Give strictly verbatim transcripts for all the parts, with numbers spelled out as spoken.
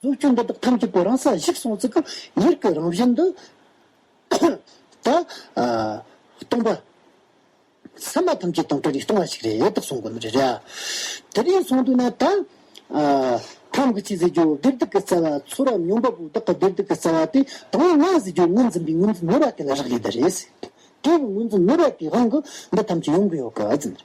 བཟོ་བཅོས་འདི་དག་ཐམས་ཅད་པོ་རང་ས་གཞིག་སོང་ཙི་གི་ཡུལ་གྱི་རང་བཞིན་འདི་ད་ཨ་སྟོང་པ། ཚད་མ་ཐམས་ཅད་དང་བྲལ་བའི་སྟོང་པ་ཞིག་རེད་དག་གསུང་གི་ནི་རེད་ར། དེ་རིང་གསུང་དུས་ན་ད་ཨ་ཐམ་གི་ཆི་ཟེར་རྒྱུ་བདེ་སྡུག་གི་རྩ་བ། ཚོར་བ་མྱོང་བ་པོ་བདག་གི་བདེ་སྡུག་གི་རྩ་བ་དེ་དང་ང་ཟེར་རྒྱུ་ངོས་འཛིན་པའི་ངོས་འཛིན་ནོར་བ་དེ་ལ་རག་ལས་ད་རེད། དེ་གི་ངོས་འཛིན་ནོར་བ་དེའི་དབང་གིས་འདི་ཐམས་ཅད་ཡོང་གི་ཡོད་གི་ཟེར།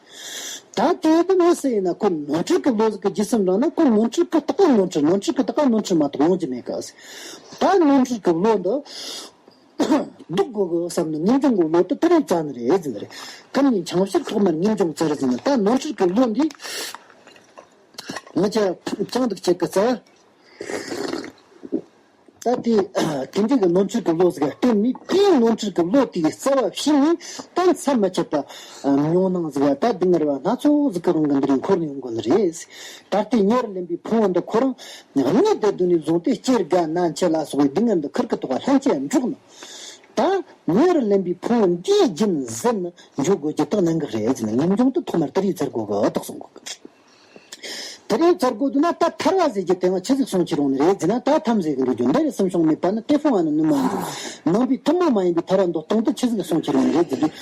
ད་དེ་དུ་མོ་སུ་ཡིན་ན་ཁོ་ནོར་འཁྲུལ་གི་བློ་ཟིག་གི་རྗེས་སུ་འབྲངས་ན་ཁོ་ནོར་འཁྲུལ་གི་རྟགས་ནོར་འཁྲུལ། ནོར་འཁྲུལ་གི་རྟགས་ནོར་འཁྲུལ་མ་གཏོགས་ཡོང་རྒྱུ་མེད་གི་ཟེར། ད་ནོར་འཁྲུལ་གི་བློ་འདི། ལྡོག་དགོས་གི་བསམ་ནས་ངེས་འབྱུང་གི་བློ་དེ་དེ་རིང་བཙལ་ནི་རེད་ཟེར་ནི་རེད། ཀུན་ནས་འཆིང་ཕྱིར་ཐོག་མར་ངེས་འབྱུང་བཙལ་ཟེར་ནི། ད་ནོར་འཁྲུལ་གི་བློ་འདི་ང་ཅག་ཅང་འདུག་ཅེས་གི་རྩ། ད་དེ་དེ་འདྲའི་གི་ནོར་འཁྲུལ་གི་བློ་ཟིག་ག་བརྟེན་ནས། དེའི་ནོར་འཁྲུལ་གི་བློ་དེའི་རྩ་བ་ཕྱེ་ནས་ད་མཚམས་མ་ཆད་པ་མྱོང་སྣང་ཟིག་ག་ད་སྡུག་བསྔལ་བ་སྣ་ཚོགས་ཟིག་གི་དབང་གིས་འདི་རིང་འཁོར་ནས་ཡོང་དགོས་ནི་རེད། ད་ལྟའི་ཉེ་བར་ལེན་པའི་ཕུང་བོ་འདི་ཁོ་རང་གནས་དེ་དུས་ནས་བཟུང་སྟེ་སྐྱེ་རྒ་ན་འཆི་ལ་སོགས་པའི་སྡུག་བསྔལ་འདི་ཁུར་གི་ཐོག་ལྷན་སྐྱེས་འགྲོགས་ནས། ད་ཉེ་བར་ལེན་པའི་ཕུང་བོ་འདིའི་རྒྱུན་ཟིན་ནས་འཇོག་དགོས་རྒྱུ་དག་གནད་འགག་རེད་ཟེར་ནས། ངེས་འབྱུང་དེ་ཐོག་མར་དེ་རིགས་བཙལ་དགོས་གི་དག་གསུང་གི། དེ་རིགས་བཙལ་དགོས་འདུག་ན་ད་ཐར་བ་ཟེར་རྒྱུ་དེ་ཡང་ཆི་ཟིག་གསུང་ཁྱེར་ཡོང་ནི་རེད་ཟེར་ན། ད་ཐམས་ཟེར་གི་འདུག་རྒྱུ་འདི་རེད། སེམས་བྱུང་མེད་པ་ནི། དེ་སྤོང་བ་ནི་ནུ་མ་ཡིན་འགྲོ། ནང་པའི་ཐུན་མོང་མ་ཡིན་པའི་ཐར་བ་མདོ་སྟོང་དེ་ཆི་ཟིག་གསུང་ཁྱེར་ཡོང་ནི་རེད་ཟེར་དུས།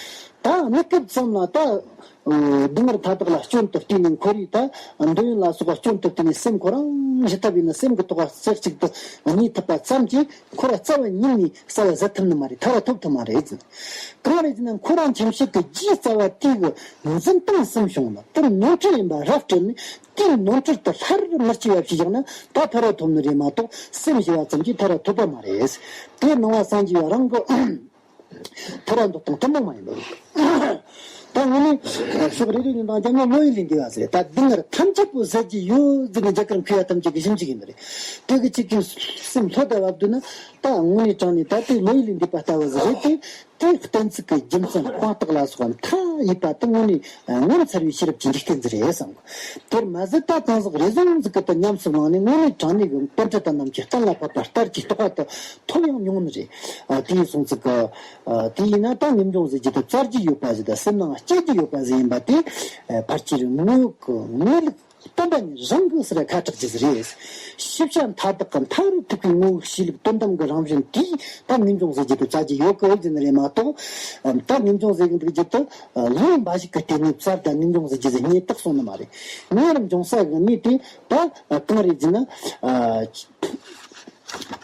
ད་གནས་སྐབས་ཙམ་ལ་ད་སྡུག་བསྔལ་མཐའ་དག་ལ་སྐྱོན་དུ་བལྟས་ནས། འཁོར་བའི་ད་འདོད་ཡོན་ལ་སོགས་པ་སྐྱོན་དུ་བལྟས་ནས། སེམས་ཁོ་རང་ཞི་ཐབས་ཡིན་ན་སེམས་ཀྱི་ཐོག་ག་རྩེ་གཅིག་ཏུ་གནས་ཐུབ་པ་ཙམ་གྱིས་འཁོར་བ་རྩ་བ་ཉིད་ནས་གསལ་བ་ཟད་ཐུབ་ནི་མ་རེད། ཐར་བ་ཐོབ་ཐུབ་མ་རེད་ཟེར། གང་རེད་ཟེར་ན། འཁོར་བ་འཆིང་བྱེད་ཀྱི་རྒྱུའི་རྩ་བ་དེ་གི་འཛིན་སྟངས་སུ་བྱུང་ན་དེ་ནོར་འཁྲུལ་ཡིན་པ་ར་སྤྲད་ནས། དེའི་ནོར་འཁྲུལ་དེ་སླར་མི་སྐྱེ་བ་ཞིག་བཞག་ན་ད་ཐར་བ་ཐོབ་ནི་རེད་མ་གཏོགས། སེམས་ཞི་བ་ཙམ་གྱིས་ཐར་བ་ཐོབ་པ་མ་རེད། དེ་ནང་བ་སངས་རྒྱས་པ་རང་གི་ཐར་པ་མདོ་སྟོང་ཐུན་མོང་མ་ཡིན་པ་རེད། ད་ངས་ནི་ཕྱོགས་རེ་རེ་ནས་འདང་རྒྱབ་ནས་བློ་ཡི་ལས་འདས་པ་ཟེར། ད་སྡུག་བསྔལ་ཐམས་ཅད་པོ་ཟད་ཀྱི་ཡོད་ཟེར་ནས་རྒྱ་གར་མཁས་པ་ཐམས་ཅད་ཀྱིས་ཞིབ་འཇུག་ཡིན་པ་རེད། དེ་གི་གཅིག་གི་སེམས་ལྷོད་ད་བབ་དུས་ན། ད་དངོས་གནས་དྲང་ནས་ད་དེ་བློ་ཡི་ལས་འདས་པ་ལྟ་བུ་ཟིག་རེད་དེ། དེའི་གཏན་ཚིགས་ཀྱི་རྒྱུ་མཚན་དཔང་རྟགས་ལ་སོགས་པ་མཐའ་ཡས་པ་དེ་དངོས་གནས་ངོ་མཚར་བའི་ཤེས་རབ་ཀྱི་འཇིག་རྟེན་ཟིག་རེད་བསམ་གི། དེར་མ་ཟད་ད་གང་ཟག་རེ་ཟུང་ཟིག་གིས་དེ་ཉམས་སུ་བླངས་ནས་དངོས་གནས་དྲང་གནས་ཀྱི་པཎྜི་ཏ་རྣམས་ཀྱི་གཏན་ལ་ཕབ་པ་ལྟར་གྱི་རྟོགས་པ་དེ་ཐོབ་ཡང་མྱོང་ནི་རེད། ཨ། དེའི་སོང་ཚིག་གི། ཨ། དེ་ཡིན་ན་ད་ངེས་འབྱུང་ཟེར་རྒྱུ་དེ་བཙལ་རྒྱུ་ཡོད་པ་ཟིག་དང་སེམས་ནང་སྐྱེ་རྒྱུ་ཡོད་པ་ཟིག་ཡིན་པ་དེ། ཨ། ཕལ་ཆེར་དངོས་ཡོད་ཀྱི་དངོས་ལུགས་སྟོན་པ་ཉིད་རང་གིས་ཟེར་ཁ་གྲག་རྒྱུ་ཟིག་རེད། ཤེས་བྱ་མཐའ་དག་གི་མཐའ་རུ་ཐུག་པའི་ངོ་བོ་གཤིས་ལུགས་དོན་དམ་གྱི་རང་བཞིན་དེས་ད་ངེས་འབྱུང་ཟེར་རྒྱུ་དེ་བཙལ་རྒྱུ་ཡོད་གི་ཟེར་ནི་རེད་མ་གཏོགས། ཨ། ད་ངེས་འབྱུང་ཟེར་གི་འདུག་རྒྱུ་དེ། ཨ། ལུང་འབའ་ཞིག་གི་སྟེང་ནས་བཙལ་ད་ངེས་འབྱུང་ཟེར་རྒྱུ་ཟེར་རྙེད་ཐག་སོང་ནི་མ་རེད། ངེས་ར་འབྱུང་ས་གི་གནས་དེ་ད་གང་རེད་ཟེར་ན།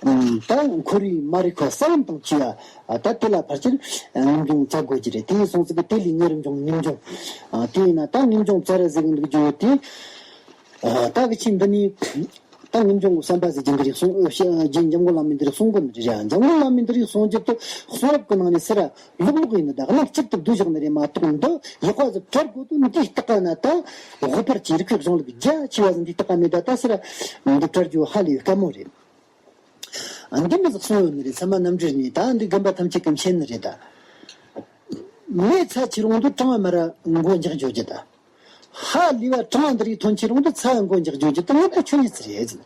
ཨ། ད་འཁོར་བའི་མ་རིག་པ་ས་བོན་དང་བཅས་པ། ད་དེ་ལ་ཕལ་ཆེར་ངེས་འབྱུང་བཙལ་དགོས་ཀྱི་རེད། དེ་ཡིན་སོང་ཙི་གི་དེ་ལས་ངེས་ར་འབྱུང་ངེས་འབྱུང་། ཨ། དེ་ཡིན་ན་ད་ངེས་འབྱུང་བཙལ་ར་ཟེར་གི་འདུག་རྒྱུ་ཡོད་དེ། ཨ། ད་གི་ཆེས་འདི་ནས། ད་ངེས་འབྱུང་གི་བསམ་པ་ཟེར་རྒྱུ་འདི་རིགས་གསུང་། ཨོ་ཤ་རྒྱན་འཇམ་མགོན་བླ་མས་འདི་རིགས་གསུང་གི་ནི་རེད། འཇམ་མགོན་བླ་མས་འདི་རིགས་གསུང་རྒྱུ་དེ་གསུང་རབ་ཀྱི་ནང་ནས་སུ་ར་ལོག་ལོག་ཡིན་ནི། ད་གནད་གཅིག་ཏུ་བསྡུས་བཞག་ནི་རེད་མ་གཏོགས། འདི་ཡག་པ་ཟིག་བྲལ་དགོས་དུས་འདིའི་རྟགས་ཀ་ན་ད་དབུ་ཕར་གྱི་རིགས་པའི་གཞུང་ལུགས་རྒྱ་ཆེ་བ་ཟིག་འདིའི་རྟགས་ཀ་མེད། ད་ད་སུ་ར་འདི་བྲལ་རྒྱུ་ཧ་ལས་དཀའ་མོ་རེད། འདི་མི་ཟིག་གསུང་ཡོད་ནི་རེད། ཚད་མ་རྣམ་འགྲེལ་ནས། ད་འདི་རྒན་པ་ཐམས་ཅད་ཀྱིས་མཁྱེན་ནི་རེད། ད་མེ་ཚ་ཆེ་རུང་དུ་གྲང་བ་མར་ར་མགོ་འཇག་འཇོག་རྒྱུ། ད་ཧ་ལས་པ་གྲང་བ་འདི་རིགས་ཐོན་ཆེ་རུང་དུ་ཚ་བ་མགོ་འཇག་འཇོག་རྒྱུ་དེ་ངེས་པ་ཆོས་ཉིད་ཟིག་རེད་ཟེར།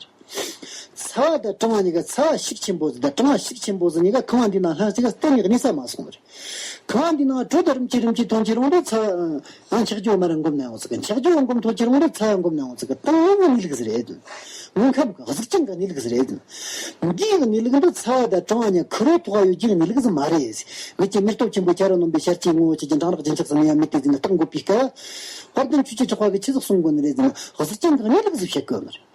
ཚ་བ་དང་གྲང་བ་གཉིས་ཀ། ཚ་བ་ཤུགས་ཆེན་པོ་ཟིག་དང་གྲང་བ་ཤུགས་ཆེན་པོ་ཟིག་གཉིས་ཀ་ཁང་བ་འདིའི་ནང་ལྷན་ཅིག་གཏན་ནས་གནས་ས་མ་སོང་བ་རེད། ཁང་བ་འདིའི་ནང་དྲོད་དུ་རིམ་གྱིས་རིམ་གྱིས་ཐོན་ཆེ་རུང་དུ་ཚ་བ་འཁྱག་རྒྱུ་མར་ར་འགུམ་ན་ཡང་ཟིག་འཁྱག་རྒྱུ་འགུམ་ཐོན་ཆེ་རུང་དུ་ཚ་བ་འགུམ་ན་ཡང་ཟིག་དང་པོ་གནས་ལུགས་ཟིག་རེད། དངོས་ཁམས་ཀྱི་གཟུགས་ཅན་གྱི་གནས་ལུགས་ཟིག་རེད། འདིའི་གནས་ལུགས་འདི་ཚ་བ་དང་གྲང་བ་གཉིས་ཁུ་རུ་ཐོག་ཡོད་རྒྱུའི་གནས་ལུགས་ཟིག་མ་རེད། ངེད་ཀྱི་མྱུར་སྟོབས་ཆེན་པོ་ཆ་རོགས་རྣམ་པའི་ཤར་གྱི་ངོ་བོ་ཆོས་ཀྱི་འཕྲང་རག་རྒྱུན་ཆགས་སུ་མེད་པ་མི་སྟེར་ཟེར་ནས་རྟགས་འགོད་པའི་སྐབས། དཔལ་ལྡན་ཆོས་ཀྱི་གྲགས་པ་གིས་ཆི་ཟིག་གསུང་གོ་ནི་རེད་ཟེར་ན། གཟུགས་ཅན་གྱི་གནས་ལུགས་ཟིག་བཤད་གོ་ནི་རེད།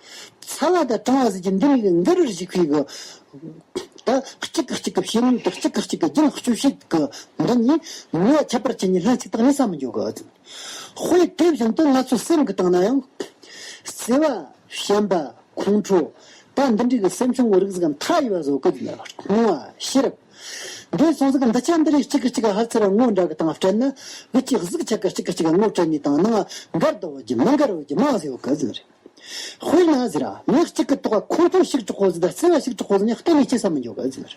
ཚ་བ་དང་གྲང་བ་ཟེར་རྒྱུ་འདི་མིག་གི་འགལ་བར་ཞུགས་པའི་གི། ད་གཅིག་གིས་གཅིག་གི་བྱེད་ནུས་དང་གཅིག་གིས་གཅིག་གི་རྒྱུན་གཅོད་བྱེད་གི་འདི་གཉིས་ནུས་པ་ཁྱད་པར་ཅན་གཉིས་ལྷན་ཅིག་ཏུ་གནས་ས་མི་འཇོག་གི། དཔེ་དེ་བཞིན་དུ་ང་ཚོའི་སེམས་ཀྱི་སྟེང་ན་ཡང་། བརྩེ་བ། བྱམས་པ། ཁོང་ཁྲོ། ད་འདི་འདྲའི་གི་སེམས་བྱུང་གི་རིགས་ཟིག་མཐའ་ཡས་པ་བཟོ་གི་འདུག་སྤོང་བ། ཤེས་རབ། འདི་སོང་ཟིག་འདི་ཆ་འདི་རིགས་གཅིག་གིས་གཅིག་ག་ཧ་ཚེ་ར་ངོ་འདྲ་གི་སྟེང་སྤྲད་ན། འུ་ཅག་གཟུགས་ཆ་ག་གཅིག་གིས་གཅིག་ག་ངོ་སྤྲད་ནི་དང་ནང་འགལ་དུ་བ་རྒྱུ་མི་འགལ་བ་རྒྱུ་མང་ཟིག་ཡོད་གི་ཟེར། དཔེར་ན་ཟེར་ར། མི་གཅིག་གི་ཐོག་ཁོང་ཁྲོ་ཞིག་དྲག་པོ་ཟིག་དང་བརྩེ་བ་ཞིག་དྲག་པོ་ཟིག་གཉིས་གཏན་ནས་སྐྱེ་ས་མི་འཇོག་གི་ཟེར།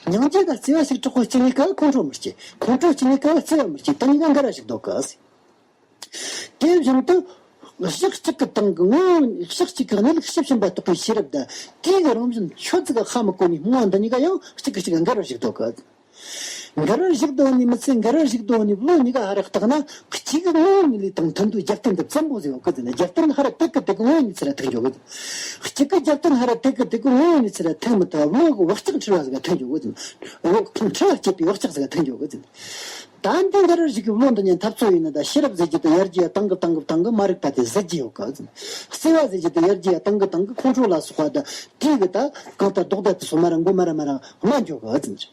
སྙིང་རྗེ་དང་བརྩེ་བ་ཞིག་དྲག་པོ་སྐྱེ་ནི་ག་ཁོང་ཁྲོ་མི་སྐྱེ། ཁོང་ཁྲོ་སྐྱེ་ནི་ག་བརྩེ་བ་མི་སྐྱེ། དེ་གཉིས་ཀ་འགལ་བ་ཞིག་འདུག་གི་ཟེར། དེ་བཞིན་དུ་ཞག་གཅིག་གི་སྟེང་གི་ངོ་བོ། ཞག་གཅིག་གི་གནས་ལུགས་ཕྱི་ཕྱིན་པ་རྟོགས་པའི་ཤེས་རབ་དང་དེའི་གི་རང་བཞིན་ཆོས་ཚིག་གི་ཧ་མི་གོ་ནི་སྨྲ་བ་འདི་གཉིས་ཀ་ཡང་གཅིག་གིས་གཅིག་འགལ་བ་ཞིག་འདུག་གི། འགལ་བར་ཞིག་ཏུ་ནི་མི་ཚེ་འགལ་བར་ཞིག་ཏུ་ནི་བློ་གཉིས་ཀ་ཧ་ར་བརྟགས་ན། གཅིག་གི་ངོ་བོ་ཉིད་ལས་དང་མཐུན་དུ་རྒྱབ་རྟེན་དུ་བཙན་པོ་ཟེར་བ་གི་ཟེར་ན། རྒྱབ་རྟེན་ཧ་ར་དེ་གི་དེ་གི་ངོ་བོ་ཉིད་ཚེ་ར་ཐུག་འཇོག་གི། གཅིག་གི་རྒྱབ་རྟེན་ཧ་ར་དེ་གི་དེ་གི་ངོ་བོ་ཉིད་ཚེ་ར་ཐུག་མི་ཐུབ་བློ་གི་བག་ཆགས་འཁྲི་བ་ཟིག་ག་ཐུག་འཇོག་གི་ཟེར་ན། འཁྲི་བ་སྐྱེད་པའི་བག་ཆགས་ཟིག་ག་ཐུག་འཇོག་གི་ཟེར་ན། ད་འདི་འགལ་བར་ཞིག་གི་བློ་འདི་ཉན་འཐབ་རྩོད་ཡིན་ན། ད་ཤེས་རབ་ཟེར་རྒྱུ་དེ་ཡར་རྒྱས་བཏང་གི་བཏང་གི་བཏང་གི་མ་རིག་པ་དེ་ཟད་རྒྱུ་ཡོད་གི་ཟེར་ན། བརྩེ་བ་ཟེར་རྒྱུ་དེ་ཡར་རྒྱས་བཏང་གི་བཏང་གི་ཁོང་ཁྲོ་ལ་སོགས་པ་དང་དེ་གི་ད་གང་ལྟར་ལྡོག་ཟླ་དེ་ཚོ་མ་ར་མགོ་མ་ར་མ་ར་མ་འཇོག་གི་ཟེར་ན།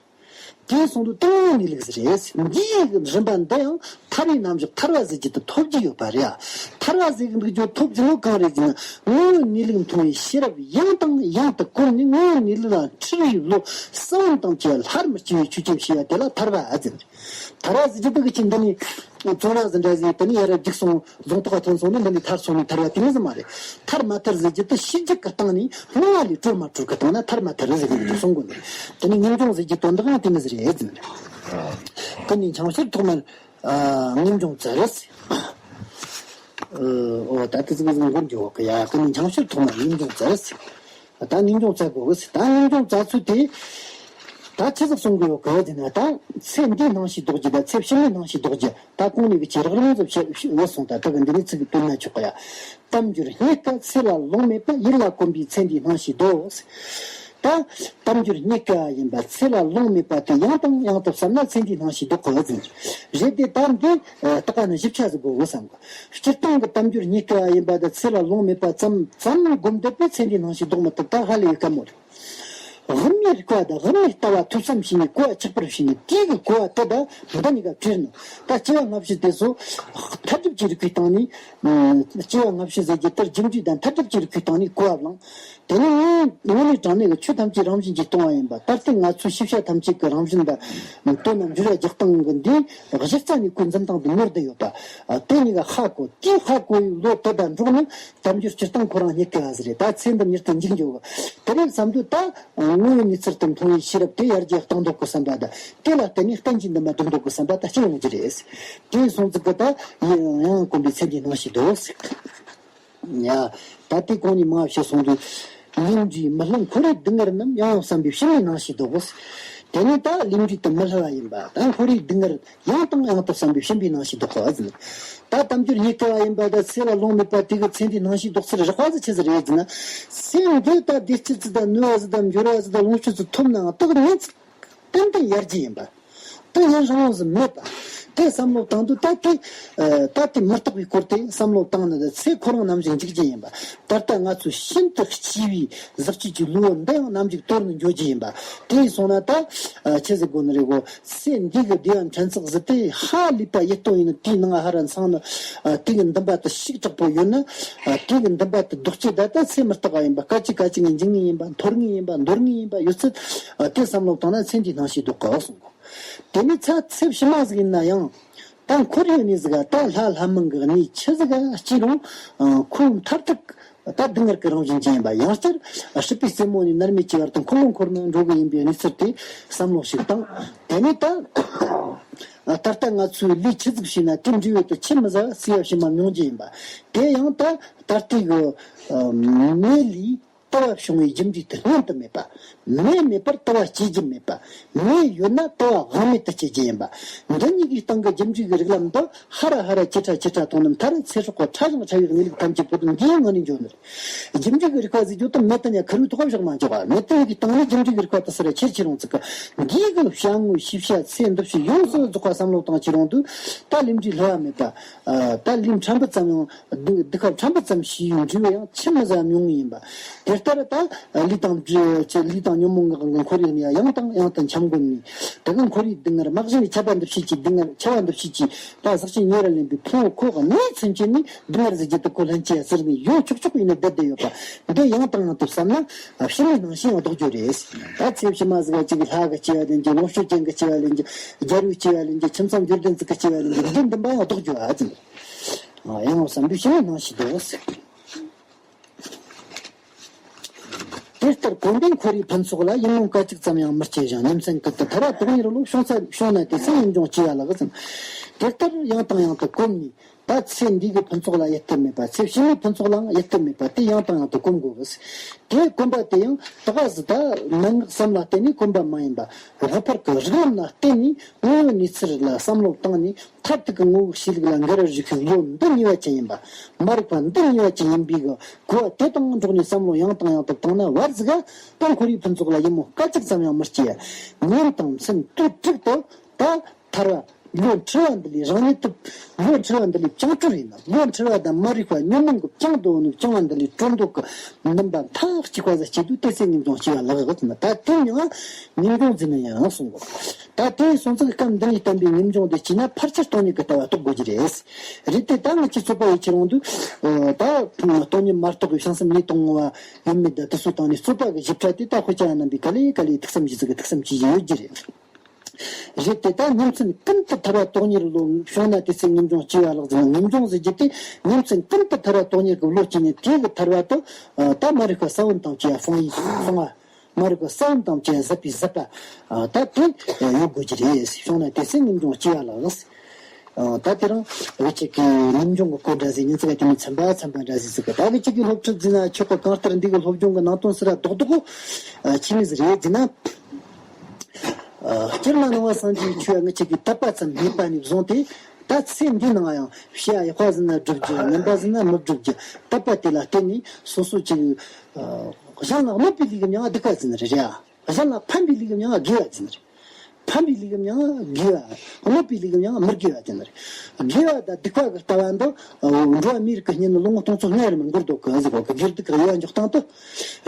དེ་སོང་དུས་དང་པོའི་གནས་ལུགས་རེད། འདིའི་རིམ་པ་འདི་ཡང་ཐར་བའི་རྣམ་གཞག་ཐར་བ་ཟེར་རྒྱུ་དེ་ཐོབ་རྒྱུ་ཡོད་པ་རེད། ཐར་བ་ཟེར་གི་འདུག་རྒྱུ་ཐོབ་རྒྱུ་ནི་གང་རེད་ཟེར་ན། དངོས་ཡོད་གནས་ལུགས་མཐོང་བའི་ཤེས་རབ་ཡང་དང་ཡང་དུ་བསྐོར་ནས་དངོས་ཡོད་གནས་ལུགས་ལ་འཁྲུལ་བའི་བློ་གསལ་བོ་དང་བཅས་སླར་མི་སྐྱེ་བའི་ཆོས་ཅན་ཞེས་པ་དེ་ལ་ཐར་བ་ཟེར། ཐར་བ་ཟེར་རྒྱུ་དེ་གི་ཆེད་འདི་ནི་བཙོན་ར་ཟིན་འདྲ་ཟིན་དེ་ནི་ཡར་རྒྱུགས་སོང་། རྫོང་ཐོག་ཐོན་སོང་ནི་འདི་ནི་ཐར་སོང་ནི་ཐར་བ་དེ་མོ་ཟིག་མ་རེད། ཐར་མ་ཐར་ཟེར་རྒྱུ་དེ་ཤེས་རྒྱུ་གི་སྟེང་ནས་སྣང་བ་ལས་གྲོལ་མ་གྲོལ་གི་སྟེང་ན་ཐར་མ་ཐར་ཟེར་གི་འདུག་གསུང་གོ་ནི། དེ་ནི་ངེས་འབྱུང་ཟེར་རྒྱུ་དོན་དག་ཡང་དེ་མོ་ཟིག་རེད་ཟེར། ཀུན་ནས་འཆིང་ཕྱིར་ཐོག་མར་ངེས་འབྱུང་བཙལ་ཟེར། ཨོ་ད་དེ་ཟིག་ཟིག་མགོར་འགྱོ་གི་ཡ། ཀུན་ནས་འཆིང་ཕྱིར་ཐོག་མར་ངེས་འབྱུང་བཙལ་ཟེར། ད་ངེས་འབྱུང་བཙལ་དགོས་གི་ཟེར། ད་ངེས་འབྱུང་བཙལ་ཚུལ་དེ་ད་ཆི་ཟིག་གསུང་གི་ཡོད་གི་ཟེར་ན། ད་ཚེ་འདིའི་སྣང་ཤས་ལྡོག་རྒྱུ་དང་ཚེ་ཕྱི་མའི་སྣང་ཤས་ལྡོག་རྒྱུ། ད་གོང་ནས་གི་ཆེ་རག་རང་ཚོ་བཤད་བཤད་འོ་སོང་། ད་ད་གི་འདི་ནས་ཚིག་གི་བཏོན་ན་ཆོག་གི་ཡ། དལ་འབྱོར་རྙེད་དཀའ་ཚེ་ལ་ལོང་མེད་པ། ཡིད་ལ་གོམས་པའི་ཚེ་འདིའི་སྣང་ཤས་ལྡོག་ཟེར། ད་དལ་འབྱོར་རྙེད་དཀའ་ཡིན་པ་ཚེ་ལ་ལོང་མེད་པ་དེ་ཡང་དང་ཡང་དུ་བསམ་ན་ཚེ་འདིའི་སྣང་ཤས་ལྡོག་གི་ཟེར། རེད་དེ་ད་འདི་ལྟ་ག་ནི་ཞིབ་ཆ་ཟིག་དགོས་གི་བསམ་གི། སྤྱིར་བཏང་གི་དལ་འབྱོར་རྙེད་དཀའ་ཡིན་པ་དང་ཚེ་ལ་ལོང་མེད་པ་ཙམ་ཙམ་སྒོམ་བསྡད་པས་ཚེ་འདིའི་སྣང་ཤས་ལྡོག་མི་ཐུབ། ད་ཧ་ལས་ཡོད་དཀའ་མོ་རེད། དབུ་མའི་རིགས་པ་དང་དབུ་མའི་ལྟ་བ་ཐོས་བསམ་བྱས་ནས་གོ་བ་ཆགས་པར་བྱས་ནས། དེའི་གི་གོ་བ་དེ་དང་འདི་གཉིས་ཀ་བྲལ་ནས། ད་སྐྱེ་བ་སྔ་ཕྱི་དེ་ཚོ་མཐར་ཐུག་གི་རིགས་པའི་སྟེང་ནས། སྐྱེ་བ་སྔ་ཕྱི་ཟེར་རྒྱུ་དེར་རྒྱུ་འབྲས་དང་མཐར་ཐུག་གི་རིགས་པའི་སྟེང་ནས་གོ་བ་བླངས། དེ་ནས་དངོས་དངོས་གནས་དྲང་གནས་ཀྱི་ཆོས་ཐམས་ཅད་རང་བཞིན་གྱིས་སྟོང་བ་ཡིན་པ། ད་ལྟའི་ང་ཚོའི་ཤེས་བྱ་ཐམས་ཅད་ཀྱི་རང་བཞིན་དང་དོན་རྣམས་འགྱུར་བ་རྒྱག་སྟངས་ཀྱི་འདི་གཞི་རྩ་ནས་ཁོའི་འཛིན་སྟངས་དེ་ནོར་བསྡད་ཡོད་པ། དེ་གཉིས་ཀ་ཧ་གོ། དེ་ཧ་གོ་བའི་བློ་དེ་དང་འགྲོགས་ནས་དལ་འབྱོར་སྤྱིར་བཏང་ཁོ་རང་རྙེད་དཀའ་བ་ཟིག་རེད། ད་ཚེ་འདི་མྱུར་དུ་འཇིག་འགྱོ་གི། དེ་རེད་བསམ་དུས་ད་དངོས་ཡོད་གནས་ཚུལ་དེ་མཐོང་བའི་ཤེས་རབ་དེ་ཡར་རྒྱས་གཏང་འདོད་གི་བསམ་པ་དང་། དེ་ལ་བརྟེན་ནས་གཏན་གྱི་འདུན་པ་འདོན་འདོད་གི་བསམ་པ་དང་གཅིག་ཡོང་རྒྱུ་རེད། དེ་སོང་ཙིག་གི་ད་ཡང་ཡང་གོམས་པའི་ཚེ་འདིའི་སྣང་ཤས་ལྡོག་ཟེར། ཡ། ད་ལྟའི་གོང་ནས་མང་བཤད་སོང་དུས། ལས་འབྲས་མི་སླུ་འཁོར་བའི་སྡུག་བསྔལ་རྣམས། ཡང་ཡང་བསམ་པས་ཕྱི་མའི་སྣང་ཤས་ལྡོག་གོ། དེ་ནས་ད་ལས་འབྲས་དེ་མི་སླུ་བ་ཡིན་པ་དང་འཁོར་བའི་སྡུག་བསྔལ་ཡང་དང་ཡང་དུ་བསམ་པས་ཕྱི་མའི་སྣང་ཤས་ལྡོག་གོ་ཟེར། ད་དལ་འབྱོར་རྙེད་དཀའ་བ་ཡིན་པ་དང་ཚེ་ལ་ལོང་མེད་པ་དེ་གི་ཚེ་འདིའི་སྣང་ཤས་ལྡོག་ཚུལ་རགས་པ་ཟིག་ཆི་ཟིག་རེད་ཟེར་ན། ཚེ་འདི་ད་བདེ་སྐྱིད་ཟིག་དང་ནུས་པ་ཟིག་དང་འབྱོར་བ་ཟིག་དང་ལོངས་སྤྱོད་ཟིག་ཐོབ་ནའང་དག་མེད་ཚིག་ཏན་ཏན་ཡར་རྒྱས་ཡིན་པ། དེ་ཡུན་རིང་བོ་ཟིག་མེད་པ། དེ་བསམ་བློ་བཏང་དུས་ད་དེ། ད་དེ་མི་རྟག་པའི་སྐོར་དེ་བསམ་བློ་བཏང་ནི་དེ་ཚེ་ཁོ་རང་ནམ་ཞིག་འཇིག་རྒྱུ་ཡིན་པ། ད་ལྟ་ང་ཚོས་ཤིན་ཏུ་གཅེས་པའི་ཟག་བཅས་ཀྱི་བློ་འདི་ཡང་ནམ་ཞིག་དོར་ནས་འགྱོ་རྒྱུ་ཡིན་པ། དེ་ཡིན་སོང་ན་ད་ཆི་ཟིག་དགོས་ནི་རེད་གོ། ཚེ་འདི་གི་བདེ་བ་ཕྲན་ཚེགས་ཟིག་དེ་ཧ་ལས་པ་ཡིད་རྟོན་ཡིན་ན། དེའི་ནང་ཧ་ར་ཚང་ནི། དེ་གི་འདུན་པ་དེ་ཞེ་དྲག་པོ་ཡོད་ན། དེ་གི་འདུན་པ་དེ་ལྡོག་རྒྱུ་ད་ལྟ་ཚེ་མི་རྟག་པ་ཡིན་པ། སྐད་ཅིག་སྐད་ཅིག་ངས་འཇིག་ངེས་ཡིན་པ། འཐོར་ངེས་ཡིན་པ། འདོར་ངེས་ཡིན་པ་ཡོད་ཚད། དེ་བསམ་བློ་བཏང་ན་ཚེ་འདིའི་སྣང་ཤས་ལྡོག་གོ་གསུང་གོ། དེ་ནས་ཚ་ཚེ་ཕྱི་མ་ཟིག་ཡིན་ན་ཡང་། ད་འཁོར་བའི་གནས་ཟིག་ག་ད་ལྷ་ལྷ་མིན་གྱི་གནས་ཆི་ཟིག་ག་སྐྱེས་རུང་། ཁོ་མཐར་ཐུག་ད་སྡུག་བསྔལ་གྱི་རང་བཞིན་ཅན་ཡིན་པ། ཡང་བསྐྱར་སྲིད་པའི་རྩེ་མོ་ནས་མནར་མེད་ཀྱི་བར་དུ་འཁོར་ལོ་འཁོར་ནས་འགྲོ་གི་ཡིན་པའི་གནས་ཚུལ་དེ་བསམ་བློ་ཞིག་བཏང་། དེ་ནས་ད་ད་ལྟ་ང་ཚོས་ལས་ཆི་ཟིག་བྱས་ན་དེ་འབྲས་བུ་དེ་ཆི་མི་ཟ་བ་སྲིད་པ་ཕྱི་མ་མྱོང་རྒྱུ་ཡིན་པ། དེ་ཡང་ད་ད་ལྟའི་གི་མེ་ལས། ལྟ་བ་བྱུང་བའི་རྒྱུ་འབྲས་དེ་བསྙོན་དུ་མེད་པ། མེ་མེད་པར་ལྟ་བ་སྐྱེ་རྒྱུ་མེད་པ། མེ་ཡོད་ན་ལྟ་བ་དབང་མེད་དུ་སྐྱེ་རྒྱུ་ཡིན་པ། འདི་གཉིས་ཀྱི་སྟེང་གི་རྒྱུ་འབྲས་ཀྱི་རིགས་ལམ་འདི་ཧ་ར་ཧ་ར་ཇེ་ཕྲ་ཇེ་ཕྲ་མཐོང་ན། མཐར་ཚེ་སྲོག་གི་ཕྲ་ཞིང་ཕྲ་བའི་གནས་ལུགས་ཐམས་ཅད་པོ་དེ་འདིའི་ངང་ནས་འབྱུང་ནི་རེད། རྒྱུ་འབྲས་ཀྱི་རིགས་པ་ཟེར་རྒྱུ་དེ་མེ་དང་ཉ་ཁེར་བུའི་ཐོག་བཞག་མ་འཇོག་པ། མེ་དང་ཉ་གི་སྟེང་ནས་རྒྱུ་འབྲས་ཀྱི་རིགས་པ་དེ་ཚུར་ཁྱེར་ཁྱེར་ཡོང་ཚུལ་གྱི། འདིའི་གི་བྱ་དངོས་ཤེས་བྱ་ཚེ་འདི་ཕྱི་ཡོངས་སུ་རྫོགས་པ་བསམ་བློ་བཏང་ཁྱེར་ཡོང་དུས། ད་ལས་འབྲས་བསླུ་བ་མེད་པ། ད་ལས་ཕྲན་བུ་ཙམ་ཡང་། སྡུག་སྡུག་ཁ་ཕྲན་བུ་ཙམ་ཞིག་ཡང་འབྲས་བུ་ཡང་ཆི་མི་ཟ་མྱོང་ངེས་ཡིན་པ། དེ་ལྟར་ད་ལས་དང་འབྲས་ལས་དང་ཉོན་མོངས་ངག་གི་འཁོར་བའི་གནས་ཡང་དང་ཡང་དུ་འཁྱམས་དགོས་ནས། དེ་གི་འཁོར་བའི་སྡུག་བསྔལ། མ་གཞི་ནས་ཁྱབ་པ་འདུ་བྱེད་ཀྱི་སྡུག་བསྔལ། ཁྱབ་པ་འདུ་བྱེད་ཀྱི་ད་ཟག་བཅས་ཉེ་རུ་ལེན་པའི་ཕུང་པོ་ཁོ་གནས་ཚུན་ཆད་ནས་སྡུག་བསྔལ་ཟེར་རྒྱུ་དེ་ཁོ་ལྷན་སྐྱེས་ཟེར་ནས་ཡོང་ཆོག་ཆོག་ཡིན་ན་བསྡད་བསྡད་ཡོད་པ། འདི་ཡང་དང་ཡང་དུ་བསམ་ན་ཕྱི་མའི་སྣང་ཤས་ཡང་ལྡོག་རྒྱུ་རེད། ད་ཚེ་ཕྱི་མ་ཟིག་ག་ཅིག་ལྷ་གི་སྐྱེ་བ་ལེན་རྒྱུ། ལོངས་སྤྱོད་ཅན་གི་སྐྱེ་བ་ལེན་རྒྱུ། རྒྱལ་བའི་སྐྱེ་བ་ལེན་རྒྱུ། ཁྱིམ་ཚང་འབྱོར་ལྡན་ཟིག་གི་སྐྱེ་བ་ལེན་རྒྱུ། འདི་འདུན་པ་ཡང་ལྡོག་རྒྱུ་ཨ་ཙི། ཡང་བསམ་པའི་ཕྱི་མའི་སྣང་ཤས་ལྡོག་ཟེར། དེ་ལྟར་གོ་འདུན་ཁོར་ཡུག་ཕུན་ཚོགས་ལ། ཡིད་སྨོན་སྐད་ཅིག་ཙམ་ཡང་མི་སྐྱེ་ཞིང་། ཉིན་མཚན་ཀུན་ཏུ་ཐར་པ་དོགས་གཉེར་བློ། བྱུང་ས་བྱུང་ན་དེ་ཚེ་ངེས་འབྱུང་སྐྱེ་བ་ལགས་ཟེར། དེ་ལྟར་ཡང་དང་ཡང་དུ་གོམས་ནས། ད་ཚེ་འདི་གི་ཕུན་ཚོགས་ལ་ཡིད་བརྟན་མེད་པ། ཚེ་ཕྱི་མའི་ཕུན་ཚོགས་ལའང་ཡིད་བརྟན་མེད་པ་དེ་ཡང་དང་ཡང་དུ་གོམས་དགོས་པས། དེ་གོམས་པ་དེ་ཡང་ད་ག་ཟེ་ད་མན་ངག་གསུམ་ལ་བརྟེན་ནས་གོམས་པ་མ་ཡིན་པ། དབུ་ཕར་གྱི་རིགས་ལམ་ལ་བརྟེན་ནས་དངོས་ཡོད་གནས་ཚུལ་ལ་བསམ་བློ་བཏང་ནས། མཐར་ཐུག་གི་ངོ་བོ་གཤིས་ལུགས་ལ་འགལ་བར་རིགས་པའི་བློ་འདི་ཉེས་པ་ཅན་ཡིན་པ། མ་རིག་པ་འདི་ཉེས་པ་ཅན་ཡིན་པའི་གི་གོ་བ་དེ་དང་འགྲོགས་ནས་བསམ་བློ་ཡང་དང་ཡང་དུ་བཏང་ན། བར་ཟིག་ག་ད་འཁོར་བའི་ཕུན་ཚོགས་ལ་ཡིད་སྨོན་སྐད་ཅིག་ཙམ་ཡང་མི་སྐྱེ། ཉིན་དང་མཚན་དུས་དྲུག་ཏུ་ད་ཐར་བ། ལོ་འཁྲུལ་བ་འདི་ལས་རང་ཉིད་དུ། ལོ་འཁྲུལ་བ་འདི་ལས་བྱང་གྲོལ་ཡིན་ན། ལོ་འཁྲུལ་བ་དང་མ་རིག་པ་ཉོན་མོངས་ཀྱིས་བཅིངས་འདུག་ནི་བཅིངས་པ་འདི་ལས་གྲོལ་འདོད་ཀྱི་འདུན་པ་མཐའ་གཅིག་པ་ཟིག་སྐྱེས་དུས་དེ་ཚེ་ངེས་འབྱུང་སྐྱེ་བ་ལགས་ཟེར་ན། ད་དེ་ཡང་ངེས་འབྱུང་ཟེར་ན་ཡང་གསུང་གོ། ད་དེ་སོང་ཙང་སྐབས་འདི་ནས་བསྟན་པའི་ངེས་འབྱུང་དེ་སྐྱེས་ན་ཕལ་ཆེར་སྟོང་ཉིད་ཀྱི་ལྟ་བ་རྟོགས་དགོས་ཀྱི་རེད། རེད་དེ། ད་ངེད་ཀྱི་རྩོད་པ་ཡི་ཁྱེར་ཡོང་དུས། ད་སྟོང་ཉིད་མ་རྟོགས་པའི་བྱང་སེམས་ཉིད་སྟོང་ངོ་བ་ཡོད་མེད་དང་དེ་ཚོ་བཏང་ནས་རྩོད་པ་གི་ཞིབ་ཕྲ་དེ་ད་དཔེ་ཆ་རྣམ་པའི་ག་ལེ་ག་ལེ་ཐུགས་བསམ་གྱིས་ཟིག་གི་ཐུགས་བསམ་གྱིས་ཡོད་ཀྱི་རེད། རེད་དེ། ད་ཉིན་མཚན་ཀུན་ཏུ་ཐར་པ་དོན་གཉེར་བློ་བྱུང་ན་དེ་ཚེ་ངེས་འབྱུང་སྐྱེ་བ་ལགས་ཟེར་ན། ངེས་འབྱུང་ཟེར་རྒྱུ་དེ་ཉིན་མཚན་ཀུན་ཏུ་ཐར་པ་དོན་གཉེར་གྱི་བློ་སྐྱེས་ནས་དེ་གི་ཐར་པ་དེ་ད་མ་རིག་པ་ས་བོན་དང་བཅས་སྤང་བའི་སྤང་བ། མ་རིག་པ་ས་བོན་དང་བཅས་ཟད་པའི་ཟད་པ་ད་དེ་ཡོད་དགོས་ཀྱི་རེད། བྱུང་ན་དེ་ཚེ་ངེས་འབྱུང་སྐྱེ་བ་ལགས། ད་དེ་རིང་འུ་ཅག་གི་ངེས་འབྱུང་གི་སྐོར་འདྲ་ཟིག་ཉིན་ཚེ་ག་དེ་མིན་ཚན་པ་ཚན་པ་འདྲ་ཟིག་ཟིག་གི། ད་འུ་ཅག་གི་སློབ་ཁྲིད་ཟིན་ན་ཆོག་གི། གང་ལྟར་འདི་གི་སློབ་སྦྱོང་གི་ནང་དོན་ཟེར་ར་རྡོག་རྡོག་ཆི་མོ་ཟིག་རེད་ཟེར་ན། སྤྱིར་ན་ནང་པ་སངས་རྒྱས་ཀྱི་ཆོས་ངེད་ཅག་གིས་དད་པ་ཙམ་མེད་པ་ནས་བཟུང་སྟེ། ད་ཚེ་འདིའི་ནང་ཡང་བྱ་བ་ཡག་པ་ཟིན་ན་སྒྲུབ་རྒྱུ། ངན་པ་ཟིན་ན་མི་སྒྲུབ་རྒྱུ། དད་པ་དེ་ལ་བརྟེན་ནས་སོ་སོ་ཅིག་གཞན་ལ་གནོད་པའི་ལས་ཀྱི་མྱིང་ང་སྡིག་པ་ཟེར་ནི་རེད། རེད་ཨ། གཞན་ལ་ཕན་པའི་ལས་ཀྱི་མྱིང་ང་དགེ་བ་ཟེར་ནི་རེད། ཕན་པའི་ལས་ཀྱི་མྱིང་ང་དགེ་བ། གནོད་པའི་ལས་ཀྱི་མྱིང་ང་མི་དགེ་བ་ཟེར་ནི་རེད། དགེ་བ་དང་སྡིག་པ་གི་ལྟ་བ་འདི་འགྲོ་བ་མིའི་རིགས་ཀྱི་སྙིང་ནི་ལོ་ངོ་སྟོང་ཚོ་ལྔ་རེ་མ་འགོར་འདུག་གི་ཟེར་གོ་གི། དགེ་སྡིག་གི་དབྱེ་བ་འཇོག་སྟངས་དེ།